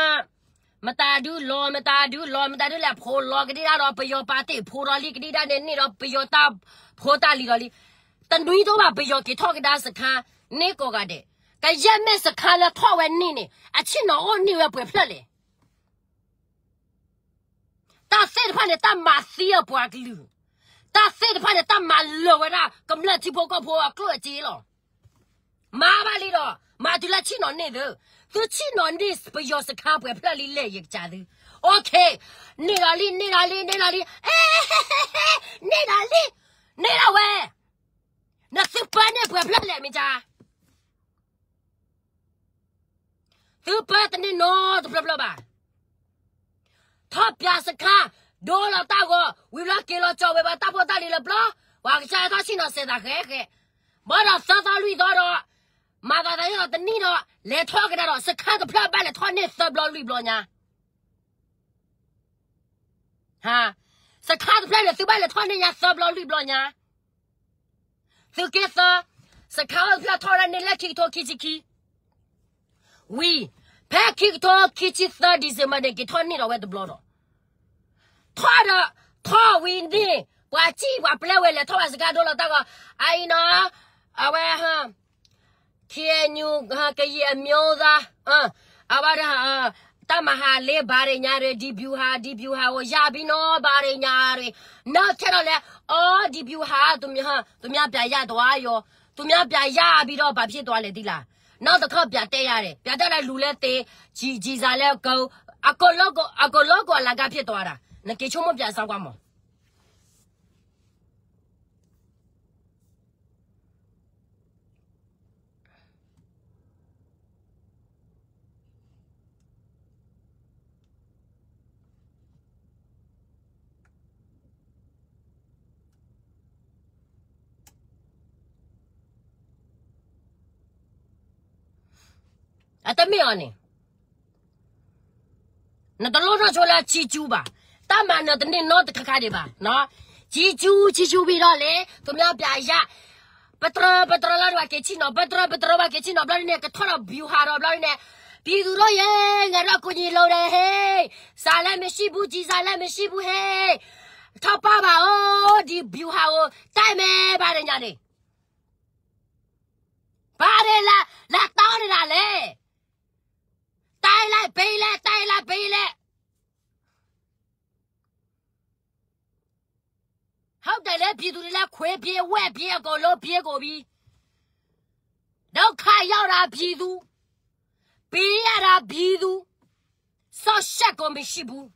မတၤဒုလီၤ, မတၤဒုလီၤ, မတၤဒုလဲၤဖိလီၤ, ကဒံဒၣ်ဒီးပယီၤပာ်တ့ၢ်ဖိဒီးလံ, ကဒံဒၣ်န့ၣ်န့ၢ်ဒီးပယီၤတၢ်ဖိတၢ်လံၤဒီးလံ. တနွံတအိၣ်ဘၣ် ပယီၤက့ၤထီၣ်ကဒါစခါ န့ၢ်ကိးဂၤဒဲး. ကယဲၢ်မ့ၢ်စခါလၢထီၣ်ဝဲန့ၢ်န့ၣ် အဆ့ၣ်နီၤအိၣ်န့ၢ်ဝဲပှဲၤဖျၢၣ်လဲၣ်. တၢ်သ့ၣ်တဖၣ်န့ၣ် တၢ်မၤသံအပှၤကလုာ်, တၢ်သ့ၣ်တဖၣ်န့ၣ် တၢ်မၤလၢာ်ဝဲဒၣ် ကမျၢၢ်ထံဖိကီၢ်ဖိအကျိၣ်အစ့လီၤ. မၤဘၣ်လံဒီး မၤတုၤလၢဆ့ၣ်နီၤန့ၢ်သု, သုဆ့ၣ်နီၤန့ၢ်ပယီၤစခါပှဲၤဖျၢၣ်လံလဲၣ် ယကစၢ်သု. Okay, န့ၢ်ဒီးလံ, န့ၢ်ဒီးလံ, န့ၢ်ဒီးလံ, န့ၢ်ဒီးလံ, န့ၢ်ဒီးဝဲ. နသုပၢန့ၢ်ပှဲၤဖျၢၣ်လဲၣ်မ့ၢ်ကါ သုပၢတန့ၢ်နီတဖျၢၣ်ဖျၢၣ်ဘၣ်. ထီၣ်ပၠးစခါ, ဒိလီၤတၢ်ဂီၤ ဝံၤဘျီက့ၤလီၤကၠီဝဲပှၤတၢ်ဖိတၢ်လံၤလၢပျီ, ပှၤကစၢ်ဟဲထီၣ်ဆ့ၣ်နီၤစဲးသးဃဲဃဲ, ဘၣ်ဒီးသၢသီလွံၢ်သီဒီး မၤသးသးဟ့ၣ်လီၤတနံၣ်ဒီး လဲၤထီၣ်ကဒါဒီး စခါတဖျၢၣ်ဘၣ်လဲၤထီၣ်န့ၢ်သၢဘျီလွံၢ်ဘျီညါ စခါတဖျၢၣ်န့ၣ် သုဘၣ်လဲၤထီၣ်န့ၢ်ညါသၢဘျီလွံၢ်ဘျီညါ, သုးက့သၢ, စခါတဖျၢၣ်ထီၣ်ဝဲဒၣ်န့ၣ်လၢခံကထိခံဆံခံ, ဝံၤ, ဖဲခံကထိခံဆံသၢ December န့ၣ် က့ၤထီၣ်န့ၢ်ဒီးဝဲတဘျီဒီး, ထီၣ်ဒီး, ထီၣ်ဝံၤန့ၣ် ပှၤစံၣ်ပှၤပျဲဝဲလဲၤထီၣ်ဘၣ်စခါဒိလီၤတၢ်ဂီၤ, အအံၤနီၤ, အဝဲ KNU ကရင်အမျိုးသား, အဝဲဒၣ်, တပ်မဟာလေး ဘာတွေညာတွေ, ဒီဗျူဟာ, ဒီဗျူဟာကိုရပြီနော်, ဘာတွေညာတွေ, နောက်ထပ်တော့လဲ, အော်, ဒီဗျူဟာ, သူများ, သူများပြန်ရသွားပြီ, သူများပြန်ရပြီးတော့ဘာဖြစ်သွားလဲသိလား, နောက်တစ်ခေါက်ပြန်တက်ရတယ်, ပြန်တက်လာလူလည်းသေ, ကျည်, ကျည်ဆံလည်းကုန်, အကုန်လုံးကို, အကုန်လုံးကိုအလကားဖြစ်သွားတာ, နက့ၤဆိကမိၣ်ပြန်စမ်းကွၢ်မး အတမ့ၢ်အီၤန့ၣ်, နတလိၣ်နီၢ်ဆိလၢအချီးကျူးဘၣ်, တၢ်မၤနၢၤတန့ၢ်နီတခါခါဒံးဘၣ်, ချီးကျူး, ချီးကျူးဝံၤဒီးလဲၣ်, သူများပြန်ရ, ပတြၢၤပတြၢၤလီၤဒီးပှၤက့ၤဆ့ၣ်နီၤ, ပတြၢၤပတြၢၤပှၤက့ၤဆ့ၣ်နီၤဘျီန့ၣ် ကထီၣ်ဒီး ဗျူဟာ ဒီးဘျီန့ၣ်, ပြည်သူတို့ရေ, ငါတို့အကူအညီလိုတယ်ဟေ့, ဆန်လည်းမရှိဘူး, ကျည်ဆံလည်းမရှိဘူးဟေ့, ထောက်ပံ့ပါဦး, ဒီဗျူဟာကိုတိုက်မယ်, ဘာတွေညာတွေ ဘာတွေလာ, လာတောင်းနေတာလဲ, တိုက်လိုက်ပေးလဲ, တိုက်လိုက်ပေးလဲ, ဟုတ်တယ်လေ, ပြည်သူတွေလည်းခွေးပြေးဝက်ပြေးအကုန်လုံးပြေးကုန်ပြီ, ဒုက္ခရောက်တာပြည်သူ, ပေးရတာပြည်သူ, စောင့်ရှောက်ကိုမရှိဘူး.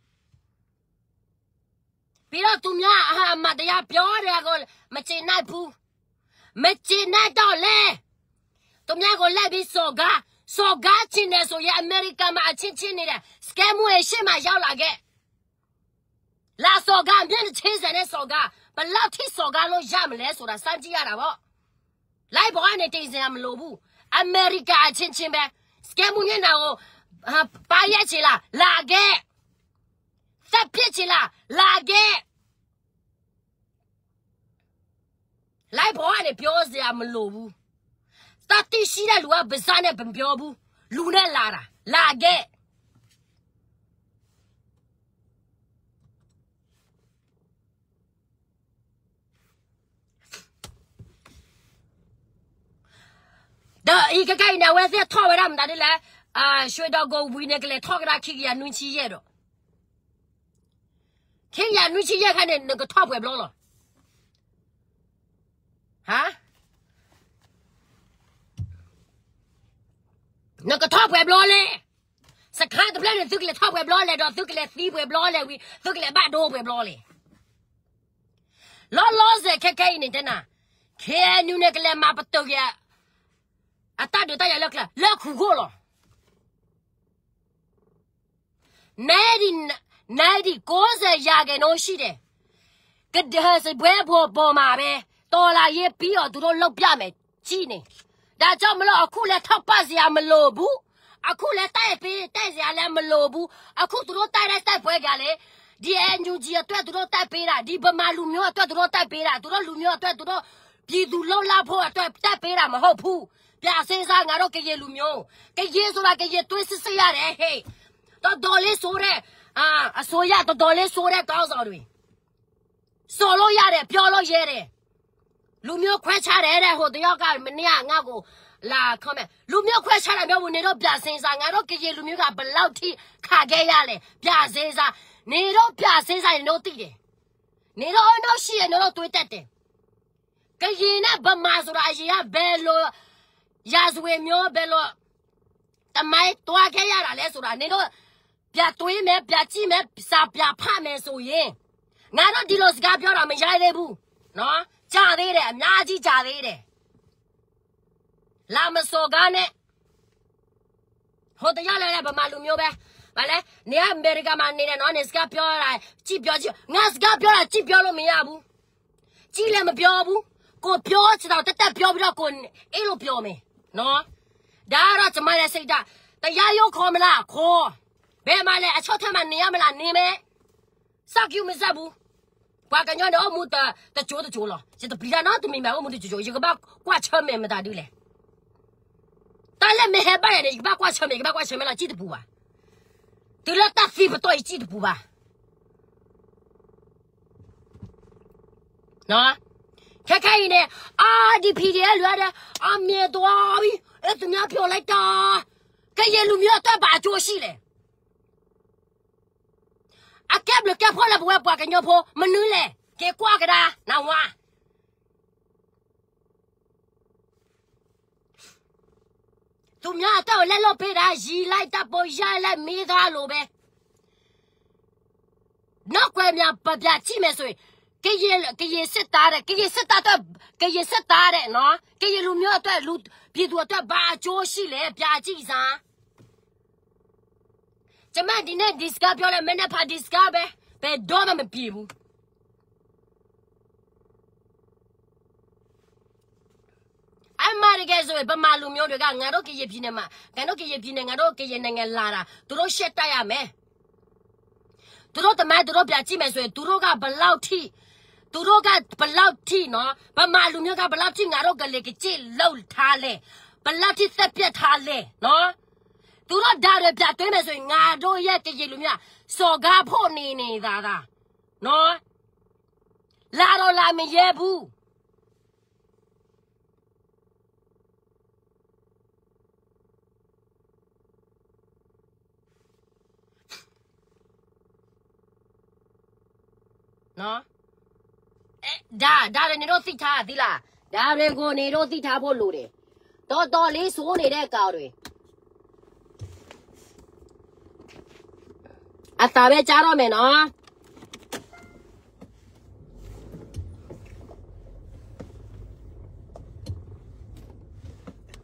ပြီးတော့သူများအမတရားပြောတာကိုမကျေနပ်ဘူး, မကျေနပ်တော့လဲ, သူများကိုလိုက်ပြီးစော်ကား, စော်ကားချင်တယ်ဆိုရင် အမေရိကန်မှာအချင်းချင်းနေတဲ့ စကဲမူရဲ့ရှေ့မှာရောက်လာခဲ့, လာစော်ကား, မျက်နှာချင်းဆိုင်နဲ့စော်ကား, ဘယ်လောက်ထိစော်ကားလို့ရမလဲဆိုတာ စမ်းကြည့်ရတာပေါ့. လိုက်ပေါ်ကနေတင်စင်ရမလိုဘူး, အမေရိကန်အချင်းချင်းပဲ, စကဲမူမျက်နှာကို, ပါရက်ချင်လား, လာခဲ့, သတ်ပြစ်ချင်လား, လာခဲ့. လိုက်ပေါ်ကနေပြောစရာမလိုဘူး, သတ္တိရှိတဲ့လူကပါးစပ်နဲ့မပြောဘူး, လူနဲ့လာတာ, လာခဲ့. ဒီးအံၤကကဲအံၤန့ၣ် အဝဲသ့ၣ်ထီၣ်ဝဲဒၣ်မတၤဒ်လဲၣ်, ရွှေတောင်ကိုဝံၤန့ၣ် ကလဲၤထီၣ်ကဒါခံကယၤနွံဆံယဲၢ်ဒီး, ခံကယၤနွံဆံယဲၢ်ခါန့ၣ် နကထီၣ်ပှဲၤဘျီလီၤ. နကထီၣ်ပှဲၤဘျီလဲၣ်. စခါတဖျၢၣ်န့ၣ် သုကလဲၤထီၣ်ပှဲၤဘျီလဲၣ်ဒီး သုကလဲၤသံပှဲၤဘျီလဲၣ်ဝံၤ သုကလဲၤဘၣ်ဒိပှဲၤဘျီလဲၣ်. လီၤလီၤဆဲးခဲခဲအံၤန့ၣ်တဲနၤ, ခဲနုၤန့ၣ် ကလဲၤမၤပတုာ်က့ၤ အတၢ်ဒုးတၢ်ယၤလၢကျဲ လၢခူၣ်ခိၣ်လီၤ. နဒံး, နဒံးကိးစဲးယၤကဲၤနိရှိတယ်. ကဒဲးစပွဲဖိပေါ်မှာပဲ, တော်လှန်ရေးပြီးတော့သူတို့လုပ်ပြမယ်, ကြည့်နေ. ဒါကြောင့်မလို့ အခုလည်းထောက်ပံ့စရာမလိုဘူး, အခုလည်းတိုက်ပေး, တိုက်စရာလည်းမလိုဘူး, အခုသူတို့တိုက်တဲ့တိုက်ပွဲကလည်း ဒီ NUG အတွက်သူတို့တိုက်ပေးတာ, ဒီဗမာလူမျိုးအတွက်သူတို့တိုက်ပေးတာ, သူတို့လူမျိုးအတွက်သူတို့ပြည်သူလွတ်လပ်ဖို့အတွက်တိုက်ပေးတာမဟုတ်ဘူး. ပြန်စဉ်းစား ငါတို့ကရင်လူမျိုး, ကရင်ဆိုတာ ကရင်သွေးစစ်စစ်ရတယ်, ဟေ့. တော်တော်လေးဆိုးတဲ့, အာ, အစိုးရ, တော်တော်လေးဆိုးတဲ့ခေါင်းဆောင်တွေ. ဆိုလို့ရတယ်, ပြောလို့ရတယ်. လူမျိုးခွဲခြားတယ်တဲ့, ဟိုတယောက်က မနေ့က ငါ့ကို လာ comment. လူမျိုးခွဲခြားတာမျိုးဘူး, နင်တို့ပြန်စဉ်းစား, ငါတို့ကရင်လူမျိုးက ဘယ်လောက်ထိ ခံခဲ့ရလဲ, ပြန်စဉ်းစား. နင်တို့ပြန်စဉ်းစားရင် နင်တို့သိတယ်. နင်တို့အနှောက်ယှက်, နင်တို့သွေးတက်တယ်. ကရင်နဲ့ဗမာဆိုတာ အရင်က ဘယ်လို ရာဇဝင်မျိုး, ဘယ်လို သမိုင်းသွားခဲ့ရတာလဲဆိုတာ နင်တို့ ပြန်တွေးမယ်, ပြန်ကြည့်မယ်, စာပြန်ဖတ်မယ်ဆိုရင်, ငါတို့ဒီလိုစကားပြောတာ မရိုက်သေးဘူးနော်, ကြာသေးတယ်, အများကြီးကြာသေးတယ်. လာမစော်ကားနဲ့. ဟိုတယောက်လည်း ဗမာလူမျိုးပဲ, ဘာလဲ နေအမေရိကမှာနေတယ်နော် နေစကားပြောတာ ကြည့်ပြောကြည့် ငါစကားပြောတာ ကြည့်ပြောလို့မရဘူး ကြည့်လည်းမပြောဘူး ကိုပြောချင်တာ တက်တက်ပြောပြီးတော့ ကိုအဲ့လိုပြောမယ်နော် ဒါကတော့ကျမရဲ့စိတ်ဓာတ် တရားရုံးခေါ်မလား ခေါ် ဘယ်မှာလဲ အချုပ်ထဲမှာနေရမလား နေမယ် စောင့်ကြည့်မစက်ဘူး ပှၤကညီန့ၣ် အိၣ်မူတ တကျိၤတကျိၤလီၤ ယတပျံၤတၢ်နီတမံၤမး အိၣ်မူတကျိၤကျိၤ ယကဘၣ်ကွၢ်ဆၢၣ်မဲာ်မတၤဒုလဲၣ် တၢ်လၢမ့ၢ်ဟဲဘၣ်ယၤန့ၣ် ယကဘၣ်ကွၢ်ဆၢၣ်မဲာ် ယကဘၣ်ကွၢ်ဆၢၣ်မဲာ်လီၤ ကံၣ်တပူၤဘၣ် တုၤလၢတၢ်သံပတီၢ် ယကံၣ်တပူၤဘၣ် ခဲခဲအံၤန့ၣ် အါ ဒီ PDF လူၤဒီး အမြဲသွားပြီ အဲ သူများပြောလိုက်တာ ကရင်လူမျိုးအတွက် ဘာအကျိုးရှိလဲ အကဲဘျုးကဲဖှိၣ်လၢပဝဲပှၤကညီဖိ မနုၤလဲၣ် က့ၤကွၢ်ကဒါ နဝါ သူများအတွက်ကို လက်လုပ်ပေးတာ ရေလိုက်တပ်ပုံ ရိုက်လိုက် မင်းသားလိုပဲ နောက်ကွယ်မှာ ပပြကြည့်မယ်ဆိုရင် ကရင် ကရင်စစ်သားတဲ့ ကရင်စစ်သားအတွက် ကရင်စစ်သားတဲ့နော် ကရင်လူမျိုးအတွက် လူ ပြည်သူအတွက် ဘာအကျိုးရှိလဲ ပြကြည့်စမ်း ကျမဒီနေ့ ဒီစကားပြောလဲ မနက်ဖြန် ဒီစကားပဲ ဘယ်တော့မှမပြေဘူး အမှန်တကယ်ဆိုရင် ဗမာလူမျိုးတွေက ငါတို့ကရင်ပြည်နယ်မှာ ငါတို့ကရင်ပြည်နယ် ငါတို့ကရင်နိုင်ငံလာတာ သူတို့ရှေ့တန်းရမယ် သူတို့သမိုင်း သူတို့ပြန်ကြည့်မယ်ဆိုရင် သူတို့ကဘယ်လောက်ထိ သူတို့ကဘယ်လောက်ထိနော် ဗမာလူမျိုးကဘယ်လောက်ထိ ငါတို့ကလင်ကကျင့်လုပ်ထားလဲ ဘယ်လောက်ထိ သတ်ဖြတ်ထားလဲနော် သူတို့ဒါတွေပြန်တွေးမယ်ဆိုရင် ငါတို့ရဲ့ကရင်လူမျိုးက စော်ကားဖို့နေနေတာသာနော် လာတော့လာမရဲဘူး ဒါ ဒါတွေနင်တို့သိထားသီးလား ဒါတွေကိုနင်တို့သိထားဖို့လိုတယ် တော်တော်လေးဆိုးနေတဲ့ကောင်တွေ အသံပဲကြားတော့မယ်နော်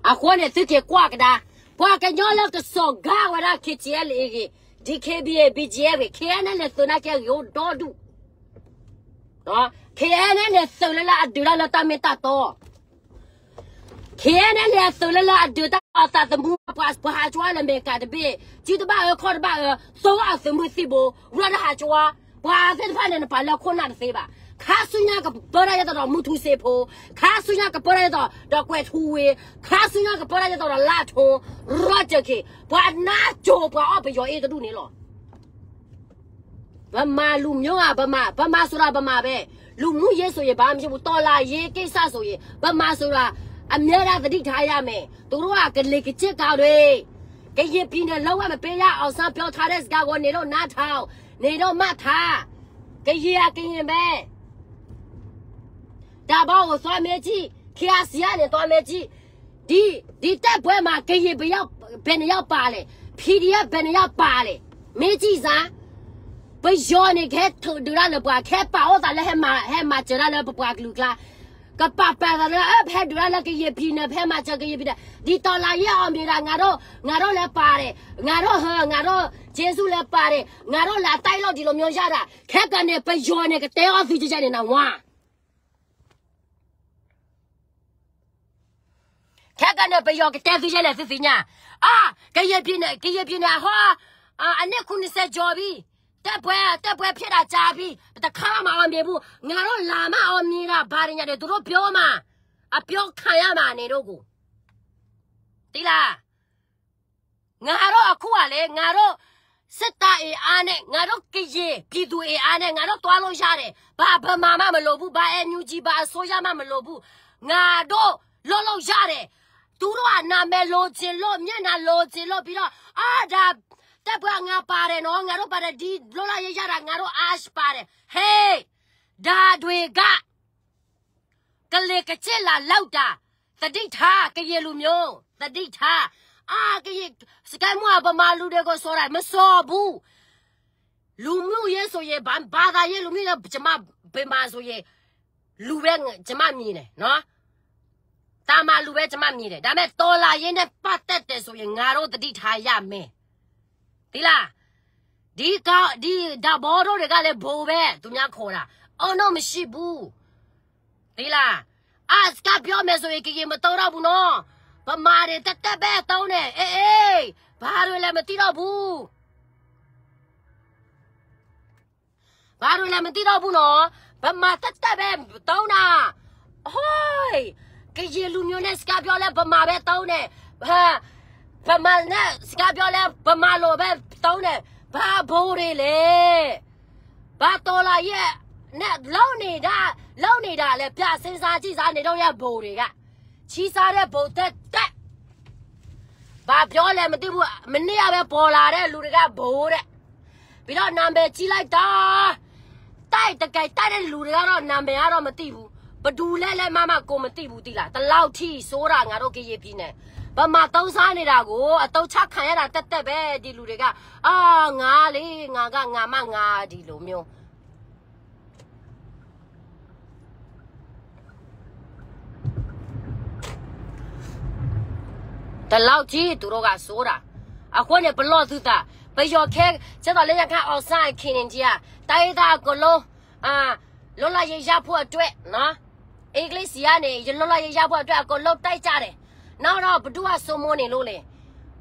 အဃိန့ၣ် သုက့ၤကွၢ်ကဒါ ပှၤကညီလၢကစီၤဂာ်ဝဲဒၣ် KTLA ဂ့ၤ DKBA BGF ဂ့ၤ KNLA သုးနာ်က့ဂ့ၤ အိၣ်ဒီဒူၣ် KNLA သုးလၢလၢအဒုးတၢ်လၢတၢ်မ့ၢ်တၢ်တီ KNLA သုးလၢလၢအဒုးတၢ်အသးသမူ ပှၤဟးကၠီလၢမဲာ်ကးတဘ့ၣ် စုတဘၣ်အၢခီၣ်တဘၣ်အၢ သိအသုးမုၢ်သံၣ်ဘိ ရၢတဟးကၠီ ပှၤသ့ၣ်တဖၣ်န့ၣ် နပာ်လၢခိၣ်နၢ်တသ့ဘၣ် ခါဆူညါကပၢတၢ်ယဲၢ်တီဒီးမုၢ်ထူစ့ဖိ ခါဆူညါကပၢတၢ်ယဲၢ်တီဒီးကွဲၤထူဝ့ ခါဆူညါကပၢတၢ်ယဲၢ်တီဒီးလါထိ ရီတၢ်က့ၤ ပှၤနါစိၤပှၤအီၣ်ပယီၤအ့ၣ်တဒူၣ်န့ၣ်လီၤ ဗမာလူမျိုးက ဗမာ ဗမာဆိုတာ ဗမာပဲ လူမှုရေးဆိုရင် ဘာမှမဖြစ်ဘူး တော်လှန်ရေးကိစ္စဆိုရင် ဗမာဆိုတာ အမြဲတမ်းသတိထားရမယ် သူတို့က ကလင်ကကျင့်ကောင်တွေ ကရင်ပြည်နယ် လုံးဝမပေးရ အောင်ဆန်းပြောထားတဲ့စကားကို နင်တို့နားထောင် နင်တို့မှတ်ထား ကရင်က ကရင်ပဲ ဒါဘီကို သွားမေးကြည့် KRC ကနေ သွားမေးကြည့် ဒီ ဒီတိုက်ပွဲမှာ ကရင်ဘယ်ရောက် ဘယ်နှစ်ယောက်ပါလဲ PDF ဘယ်နှစ်ယောက်ပါလဲ မေးကြည့်စမ်း ပယီၤန့ၣ် ကဟဲဒုးတၢ်လၢပှၤ ကဟဲပာ်အိၣ်သးလၢ ဟဲမၤ ဟဲမၤစၢၤတၢ်လၢပပှၤကလုာ်ကျါ ကပာ်ပာ်သးလၢ ဖဲဒုးတၢ်လၢကရင်ပြည်နယ် ဖဲမၤစၢၤကရင်ပြည်နယ် ဒီတော်လှန်ရေးအောင်မြင်တာ ငါတို့ ငါတို့လည်းပါတယ် ငါတို့ဟါ ငါတို့ကျေးဇူးလည်းပါတယ် ငါတို့လည်း အတိုက်လို့ ဒီလိုမျိုးရတာ ခဲကနံၣ် ပယီၤန့ၣ် ကတဲအီၤသုကဲန့ၣ် နဝါ ခဲကနံၣ် ပယီၤကတဲသုယဲလဲၣ် သုသ့ၣ်ညါ အါ ကရင်ပြည်နယ် ကရင်ပြည်နယ် ဟီ အနှစ်ခုနှစ်ဆယ်ကျော်ပြီ တိုက်ပွဲ တိုက်ပွဲဖြစ်တာကြာပြီ တခါမှမအောင်မြင်ဘူး ငါတို့လာမှအောင်မြင်တာ ဘာတွေညာတွေ သူတို့ပြောမှာ အပြောခံရမှာ နေတို့ကို သိလား ငါတို့အခုကလေ ငါတို့စစ်တပ်အင်အားနဲ့ ငါတို့ကရင်ပြည်သူအင်အားနဲ့ ငါတို့သွားလို့ရတယ် ဘာဗမာမှမလိုဘူး ဘာ NUG ဘာအစိုးရမှမလိုဘူး ငါတို့လုပ်လို့ရတယ် သူတို့ကနာမည်လိုချင်လို့ မျက်နှာလိုချင်လို့ ပြီးတော့ အာ ဒါ တပ်ဖွဲ့ငါပါတယ်နော် ငါတို့ပါတယ် ဒီလွတ်လပ်ရေးရတာ ငါတို့အားပါတယ် ဟေး ဒါတွေက ကလင်ကကျင့်လာလောက်တာ သတိထား ကရင်လူမျိုး သတိထား အာ ကရင် စကဲမွၣ် ဗမာလူတွေကိုစော်တာ မစော်ဘူး လူမျိုးရေးဆိုရင် ဘာ ဘာသာရေး လူမျိုးရေး ကျမ ဗမာဆိုရင် လူပဲ ကျမမြင်တယ်နော် သာမန်လူပဲ ကျမမြင်တယ် ဒါပေမဲ့ တော်လှန်ရေးနဲ့ပတ်သက်တယ်ဆိုရင် ငါတို့သတိထားရမယ် သိလား ဒီက ဒီဒါဘီဒိၣ်တဂၤလဲၤဘိးဝဲ သူများခေါ်တာ အီနီၢ်မရှိဘူး သီလၢ အစကါပျီမဲာ်စိအံၤ ကယံာ်မတိုးတော့ဘူးနော် ဗမာတွေတတ်တတ်ပဲသုံးနေ အေးအေး ဘာတွေလဲမသိတော့ဘူး ဘာတွေလဲမသိတော့ဘူးနော် ဗမာတတ်တတ်ပဲသုံးတာ ဟိုး ကယံာ်လူမျိုးနဲ့စကားပြောလဲဗမာပဲသုံးတယ် ဗမာနဲ့စကားပြောလဲဗမာလိုပဲသုံးတယ် ဘာဘိုးတွေလဲ ဘာတော်လှန်ရေးနဲ့လုပ်နေတာလုပ်နေတာလဲပြစဉ်းစားကြည့်စားနေတော့ရဘိုးတွေက ချီစားတဲ့ဘိုးသက်သက် ဘာပြောလဲမသိဘူး မနေ့ကပဲပေါ်လာတဲ့လူတွေကဘိုးတဲ့ ပြီးတော့နာမည်ကြီးလိုက်တာ တိုက်တကြိုက်တိုက်တဲ့လူတွေကတော့နာမည်ကတော့မသိဘူး ဘယ်သူလဲလဲမှမကိုမသိဘူးသီလၢ ဒီလောက်ထိဆိုးတာ ငါတို့ကရင်ပြည်နယ် ဗမာသုံးစားနေတာကို အသုံးချခံရတာသက်သက်ပဲ ဒီလူတွေက အာ ငါလေ ငါက ငါမှ ငါ ဒီလိုမျိုး ဒီလောက်ထိ သူတို့က ဆိုးတာ အဃိန့ၣ် ပလီၢ်သုသး ပယီၤခဲ ကဲသိးလၢညါခါ အောင်ဆန်း အခံန့ၣ် တိုင်းရင်းသားအကုန်လုံး လွတ်လပ်ရေးရဖို့အတွက် နော် အင်္ဂလိပ်ဆီကနေ လွတ်လပ်ရေးရဖို့အတွက် အကုန်လုံးတိုက်ကြတယ် နောက်တော့ ဘယ်သူက စိုးမိုးနေလို့လဲ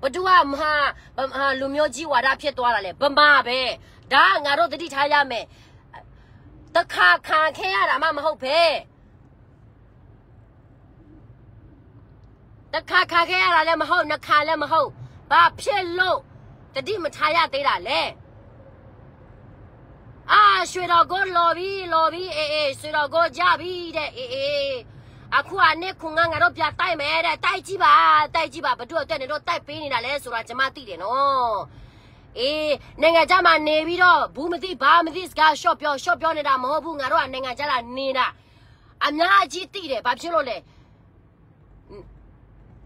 ဘယ်သူက မဟာ လူမျိုးကြီးဝါဒဖြစ်သွားတာလဲ ဗမာပဲ ဒါက ငါတို့သတိထားရမယ် တစ်ခါခံခဲ့ရတာမှမဟုတ်ပဲ တစ်ခါခံခဲ့ရတာလည်းမဟုတ် နှစ်ခါလည်းမဟုတ် ဘာဖြစ်လို့ သတိမထားရသေးတာလဲ အာ ရွှေတော်ကို လီၤပြီ လီၤပြီ အေး အေး ရွှေတော်ကို ရပြီတဲ့ အေး အေး အခုအနှစ်ခုငါ ငါတို့ပြန်တိုက်မယ်တဲ့ တိုက်ကြည့်ပါ တိုက်ကြည့်ပါ ဘယ်သူ့အတွက် နင်တို့ တိုက်ပေးနေတာလဲဆိုတာ ကျွန်မသိတယ်နော် အေး နိုင်ငံခြားမှာနေပြီးတော့ ဘူးမသိ ဘာမသိ စကားရှော့ပြော ရှော့ပြောနေတာမဟုတ်ဘူး ငါတို့က နိုင်ငံခြားလာနေတာ အများကြီးသိတယ် ဘာဖြစ်လို့လဲ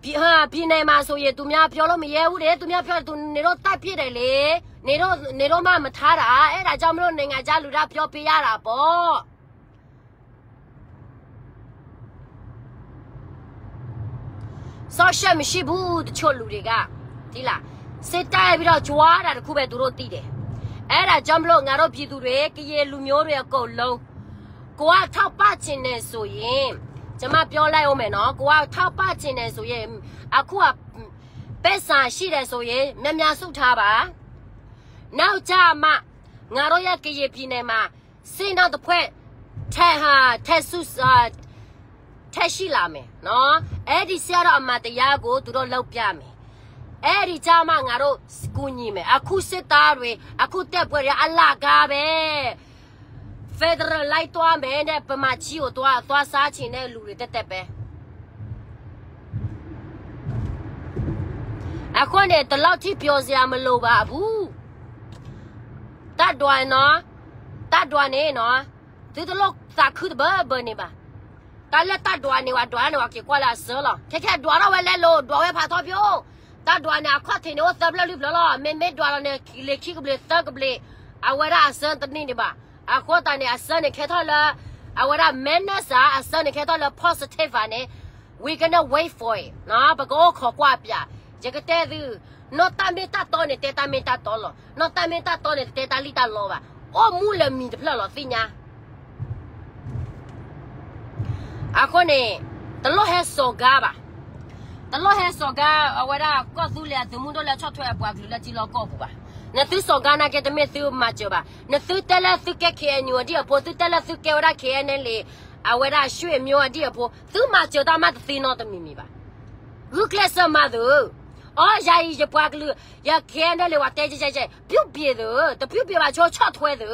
ပြည်နယ်မှာဆိုရင် သူများပြောလို့မရဲဘူးတဲ့ သူများပြောသူနေတော့ တိုက်ဖြစ်တယ်လေ နေတော့ နေတော့မှ မထားတာ အဲ့ဒါကြောင့်မလို့ နိုင်ငံခြားလူသား ပြောပေးရတာပေါ့ စောင့်ရှောက်မရှိဘူး တချို့လူတွေက သိလား စစ်တပ်ပြီးတော့ ကြွားတာတစ်ခုပဲ သူတို့သိတယ် အဲ့ဒါကြောင့်မလို့ ငါတို့ပြည်သူတွေ ကရင်လူမျိုးတွေအကုန်လုံး ကိုယ်ကထောက်ပံ့ချင်တယ်ဆိုရင် ကျွန်မပြောလိုက်အောင်မယ်နော် ကိုယ်ကထောက်ပံ့ချင်တယ်ဆိုရင် အခုက ပိုက်ဆံရှိတယ်ဆိုရင် များများစုထားပါ နောက်ကျမှ ငါတို့ရဲ့ကရင်ပြည်နယ်မှာ စစ်နောက်တစ်ဖွဲ့ ထပ်ဟာ ထပ်စု အာ ထပ်ရှိလာမယ်နော် အဲ့ဒီစစ်တပ်အမှန်တရားကို သူတို့လုပ်ပြမယ် အဲ့ဒီကျမှ ငါတို့ကူညီမယ် အခုစစ်သားတွေ အခုတပ်ဖွဲ့တွေ အလကားပဲ federal လိုက်သွားမယ်နဲ့ ဗမာချီကို သွား သွားစားချင်တဲ့လူတွေ သက်သက်ပဲ အဃိန့ၣ် ဒီလောက်ထိ ပျော်စရာမလိုပါဘူး တပ်တွေနော် တပ်တွေနဲ့နော် သုတလိၣ်သးခုတဘၢဘၢန့ၣ်ဘၣ် တၢ်လၢတပ်တွေန့ၣ် ဝဲဒွးန့ၣ် ဝဲက့ၤကွၢ်လၢအစၢလီၤ ခဲခဲဒွးထီၣ်ဝဲလဲလိာ် ဒွးဝဲဖးထီဖျိ တပ်တွေန့ၣ် အခီၣ်ထံးန့ၣ် အိၣ်သၢဖျၢၣ်လွံၢ်ဖျၢၣ်လီၤ မ့မ့ၢ်ဒွးလီၤန့ၣ် လ့ၤခံကဘျံးသၢကဘျံး အဝဲဒၣ်အစၢတန့ၢ်န့ၣ်ဘၣ် အဃိသတးန့ၣ် အစၢန့ၣ်ခဲထီၣ်လၢ အဝဲဒၣ် madness ဧါ အစၢန့ၣ်ခဲထီၣ်လၢ positive ဧါန့ၣ် we gonna wait for it နော် ပကအိၣ်ခိးကွၢ်ပြး ယကတဲသု နီၢ်တၢ်မ့ၢ်တၢ်တီန့ၣ် တဲတၢ်မ့ၢ်တၢ်တီလီၤ နီၢ်တၢ်မ့ၢ်တၢ်တီန့ၣ် တတဲတၢ်လံၣ်တၢ်လီဘၣ် အိၣ်မူလၢမံၤတဖျၢၣ်လီၤ သ့ၣ်ညါ အဃိန့ၣ် တလိၣ်ဟဲစိာ်ကါဘၣ် တလိၣ်ဟဲစိာ်ကါ အဝဲဒၣ်ကီၢ်သူလ့ၤအသုးမုၢ်ဒိၣ်လၢဆီၣ်ထွဲအပှၤကလုာ်လၢထံလီၢ်ကီၢ်ပူၤဘၣ် နသုစိာ်ကါနာ်က့ တမ့ၢ်သုမၤစၢၤဘၣ် နသုတဲလၢသုကဲ K N U အဒံၣ်အဖိ သုတဲလၢသုကဲဝဲဒၣ် K N L A အဝဲဒၣ် ရွှေမျိုး အဒံၣ်အဖိ သုမၤစၢၤတၢ်မးတသ့နီတမံၤမံၤဘၣ် ဂုာ်ကျဲးစၢးမၤသု အီ ယၤအံၤယပှၤကလုာ် ယ K N L A ဝဲတဲကဲကဲကဲ ပြုတ်ပြေးသု တပြုတ်ပြေးဘၣ်ဆိ ဆီၣ်ထွဲသု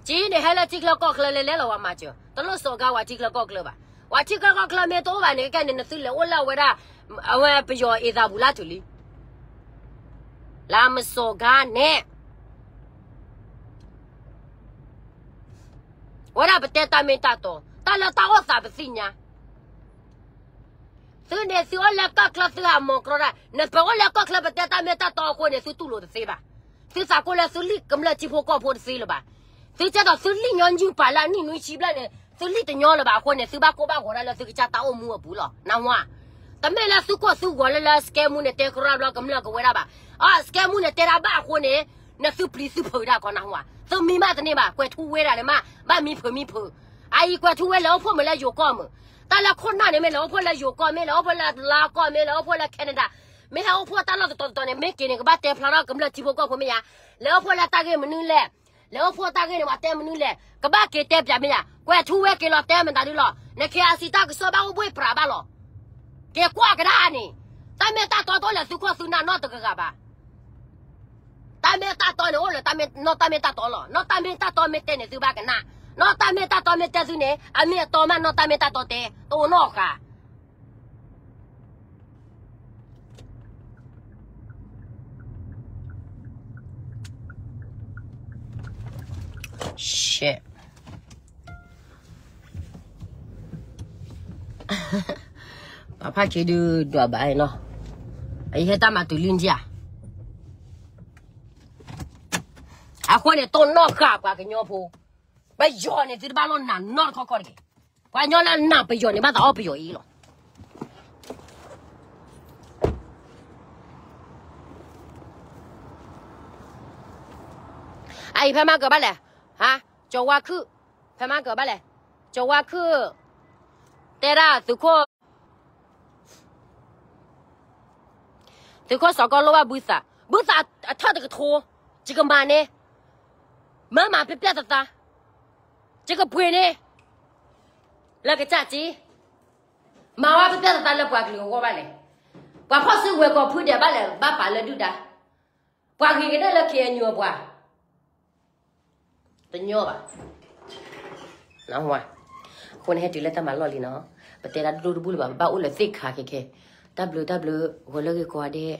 က့န့ၣ် ဟဲလၢထံချၢကီၢ်ချၢလဲၤလဲၤလီၤ ဝဲမၤစၢၤ တလိၣ်စိာ်ကါဝဲထံချၢကီၢ်ချၢဘၣ် ဝဲထံချၢကီၢ်ချၢမ့ၢ်တအိၣ်ဘၣ်န့ၣ် ကဲန့ၣ် နသုလဲၤအိၣ်လၢအဝဲဒၣ် အဝဲပယီၤအ့ၣ်သးပူၤလၢတုၤလံ လၢမစိာ်ကါန့ၣ် ဝဲဒၣ်ပတဲတၢ်မ့ၢ်တၢ်တီ တၢ်လၢတၢ်အိၣ်သးပသ့ၣ်ညါ သုန့ၣ်သုအိၣ်လၢကီၢ်ချၢသုဟးမီၤကြီဒၣ် နပအိၣ်လၢကီၢ်ချၢပတဲတၢ်မ့ၢ်တၢ်တီအဃိန့ၣ် သုတူၢ်လိာ်တသ့ဘၣ် သုသးကိၢ်လၢသုလံၣ်ကမျၢၢ်ထံဖိကီၢ်ဖိတသ့လၢၤဘၣ် သုကဲသိးသုလံၣ်ညီနုၢ်ပာ်လၢအနံၣ်နွံဆံဘျဲၣ်န့ၣ် သုလံၣ်တညီလၢၤဘၣ်အဃိန့ၣ် သုဘၣ်ကိၢ်ဘၣ်ဂီၤဒၣ်လၢသုကစၢ်တၢ်အိၣ်မူအပူၤလီၤ နၢ်ဟူဧါ တမ့ၢ်လၢသုခိၣ်သုဂီၤလၢလၢ စကဲမူန့ၣ်တဲကရၢဘျီကမျၢၢ်ကဝဲဒၣ်ဘၣ်. အ စကဲမူန့ၣ်တဲဒၣ်ဘၣ်အဃိန့ၣ်, နသုပျံၤသုဖုးဒၣ်ကီးနၢ်ဟူဧါ, သုမံမးတန့ၢ်ဘၣ်, ကွဲးထူဝဲဒၣ်န့ၣ်မး ဘၣ်မံဖုးမံဖုး. အအံၤကွဲးထူဝဲလဲၤအိၣ်ဖှိၣ်မုာ်လၢယိၤကီၢ်မုာ်, တၢ်လၢခိၣ်နၢ်န့ၣ် မ့ၢ်လဲၤအိၣ်ဖှိၣ်လၢယိၤကီၢ်, မ့ၢ်လဲၤအိၣ်ဖှိၣ်လၢလါကီၢ်, မ့ၢ်လဲၤအိၣ်ဖှိၣ်လၢ Canada, မ့ၢ်ဟဲအိၣ်ဖှိၣ်တၢ်လီၢ်တတီၤတတီၤန့ၣ် မ့ၢ်က့ၤန့ၣ် ကဘၣ်တဲဖျါထီၣ်ကမျၢၢ်ထံဖိကီၢ်ဖိမ့ၢ်ဧါ, လဲၤအိၣ်ဖှိၣ်လၢတၢ်ဂ့ၢ်မနုၤလဲၣ်, လဲၤအိၣ်ဖှိၣ်တၢ်ဂ့ၢ်န့ၣ် ပှၤတဲမနုၤလဲၣ်, ကဘၣ်က့ၤတဲပၠးမ့ၢ်ဧါ, ကွဲးထူဝဲက့ၤလီၤတဲမတၤဒုလီၤ, န KIC တၢ်ကစီၣ်ဘၣ်အိၣ်ဘှ့ၣ်ပြးဘၣ်လီၤ. က့ၤကွၢ်ကဒါန့ၣ်, တၢ်မ့ၢ်တၢ်တီတအိၣ်လၢသုခိၣ်သုနၢ်နီတဂၤဂၤဘၣ်. တၢ်မ့ၢ်တၢ်တီန့ၣ်အိၣ်လၢ နီၢ်တၢ်မ့ၢ်တၢ်တီလီၤ. နီၢ်တၢ်မ့ၢ်တၢ်တီမ့ၢ်တဲန့ၣ်သုဘၣ်ကနၣ်, နီၢ်တၢ်မ့ၢ်တၢ်တီမ့ၢ်တဲသုန့ၣ် အမ့ၢ်အတီမး နီၢ်တၢ်မ့ၢ်တၢ်တီတဲ တအိၣ်နီတဂၤ. Shit. ပှၤဖးက့ၤဒုးဒွးဘၣ်နီၤ, အဟဲတၢ်မၤတုၤလံနကၠၢ်, အဃိန့ၣ် တိၢ်နီၣ်ဃာ်ပှၤကညီဖိ, ပယီၤန့ၣ်သုတဘၣ်လီၤနၤနီတခီခီတဂ့ၤ, ပှၤကညီလၢနၢ်ပယီၤန့ၣ် ဘၣ်သးအီၣ်ပယီၤအံၤလီၤ. အအံၤဖဲမၤကၢၤဘၣ်လဲၣ်, ဟါ, ကၠီၤဝါခုၣ်, ဖဲမၤကၢၤဘၣ်လဲၣ်, ကၠီၤဝါခုၣ်, တဲဒၣ်သုးခိၣ်, သုးခိၣ်စီၤကီလိၣ်ဘၣ်ဘုသး, ဘုသးအထၢၣ်တကထိ, ယကမၤန့ၢ်, မၤမၤပျဲၢ်ပျဲၢ်သးသး, ယကပှ့ၤန့ၢ်, လၢကစၢ်က့ မၤဝဲပျဲၢ်ပျဲၢ်သးသးလၢပှၤကလုာ်အဂီၢ်ဘၣ်လဲၣ်, ပှၤဖီၣ်စုကဝဲၤကီၢ်ဖုဒဲးဘၣ်လဲၣ် ဘၣ်ပာ်လၢဒုၣ်ဒါ, ပှၤဂ့ၤကတၢၢ်လၢ KNU အပှၤ တညီဘၣ်. အဃိန့ၣ်ဟဲတုၤလၢတၢ်မၤလီၢ်လံနီၤ, ပတဲတၢ်ဒိၣ်ဒိၣ်တဘူၣ်လၢၤဘၣ်, ပဘၣ်အိၣ်လၢသ့ၣ်ခါခဲခဲ, တၢ်ဘျုးတၢ်ဘျုး, ဂီၤလၢဂ့ၤကိးဂၤဒဲး.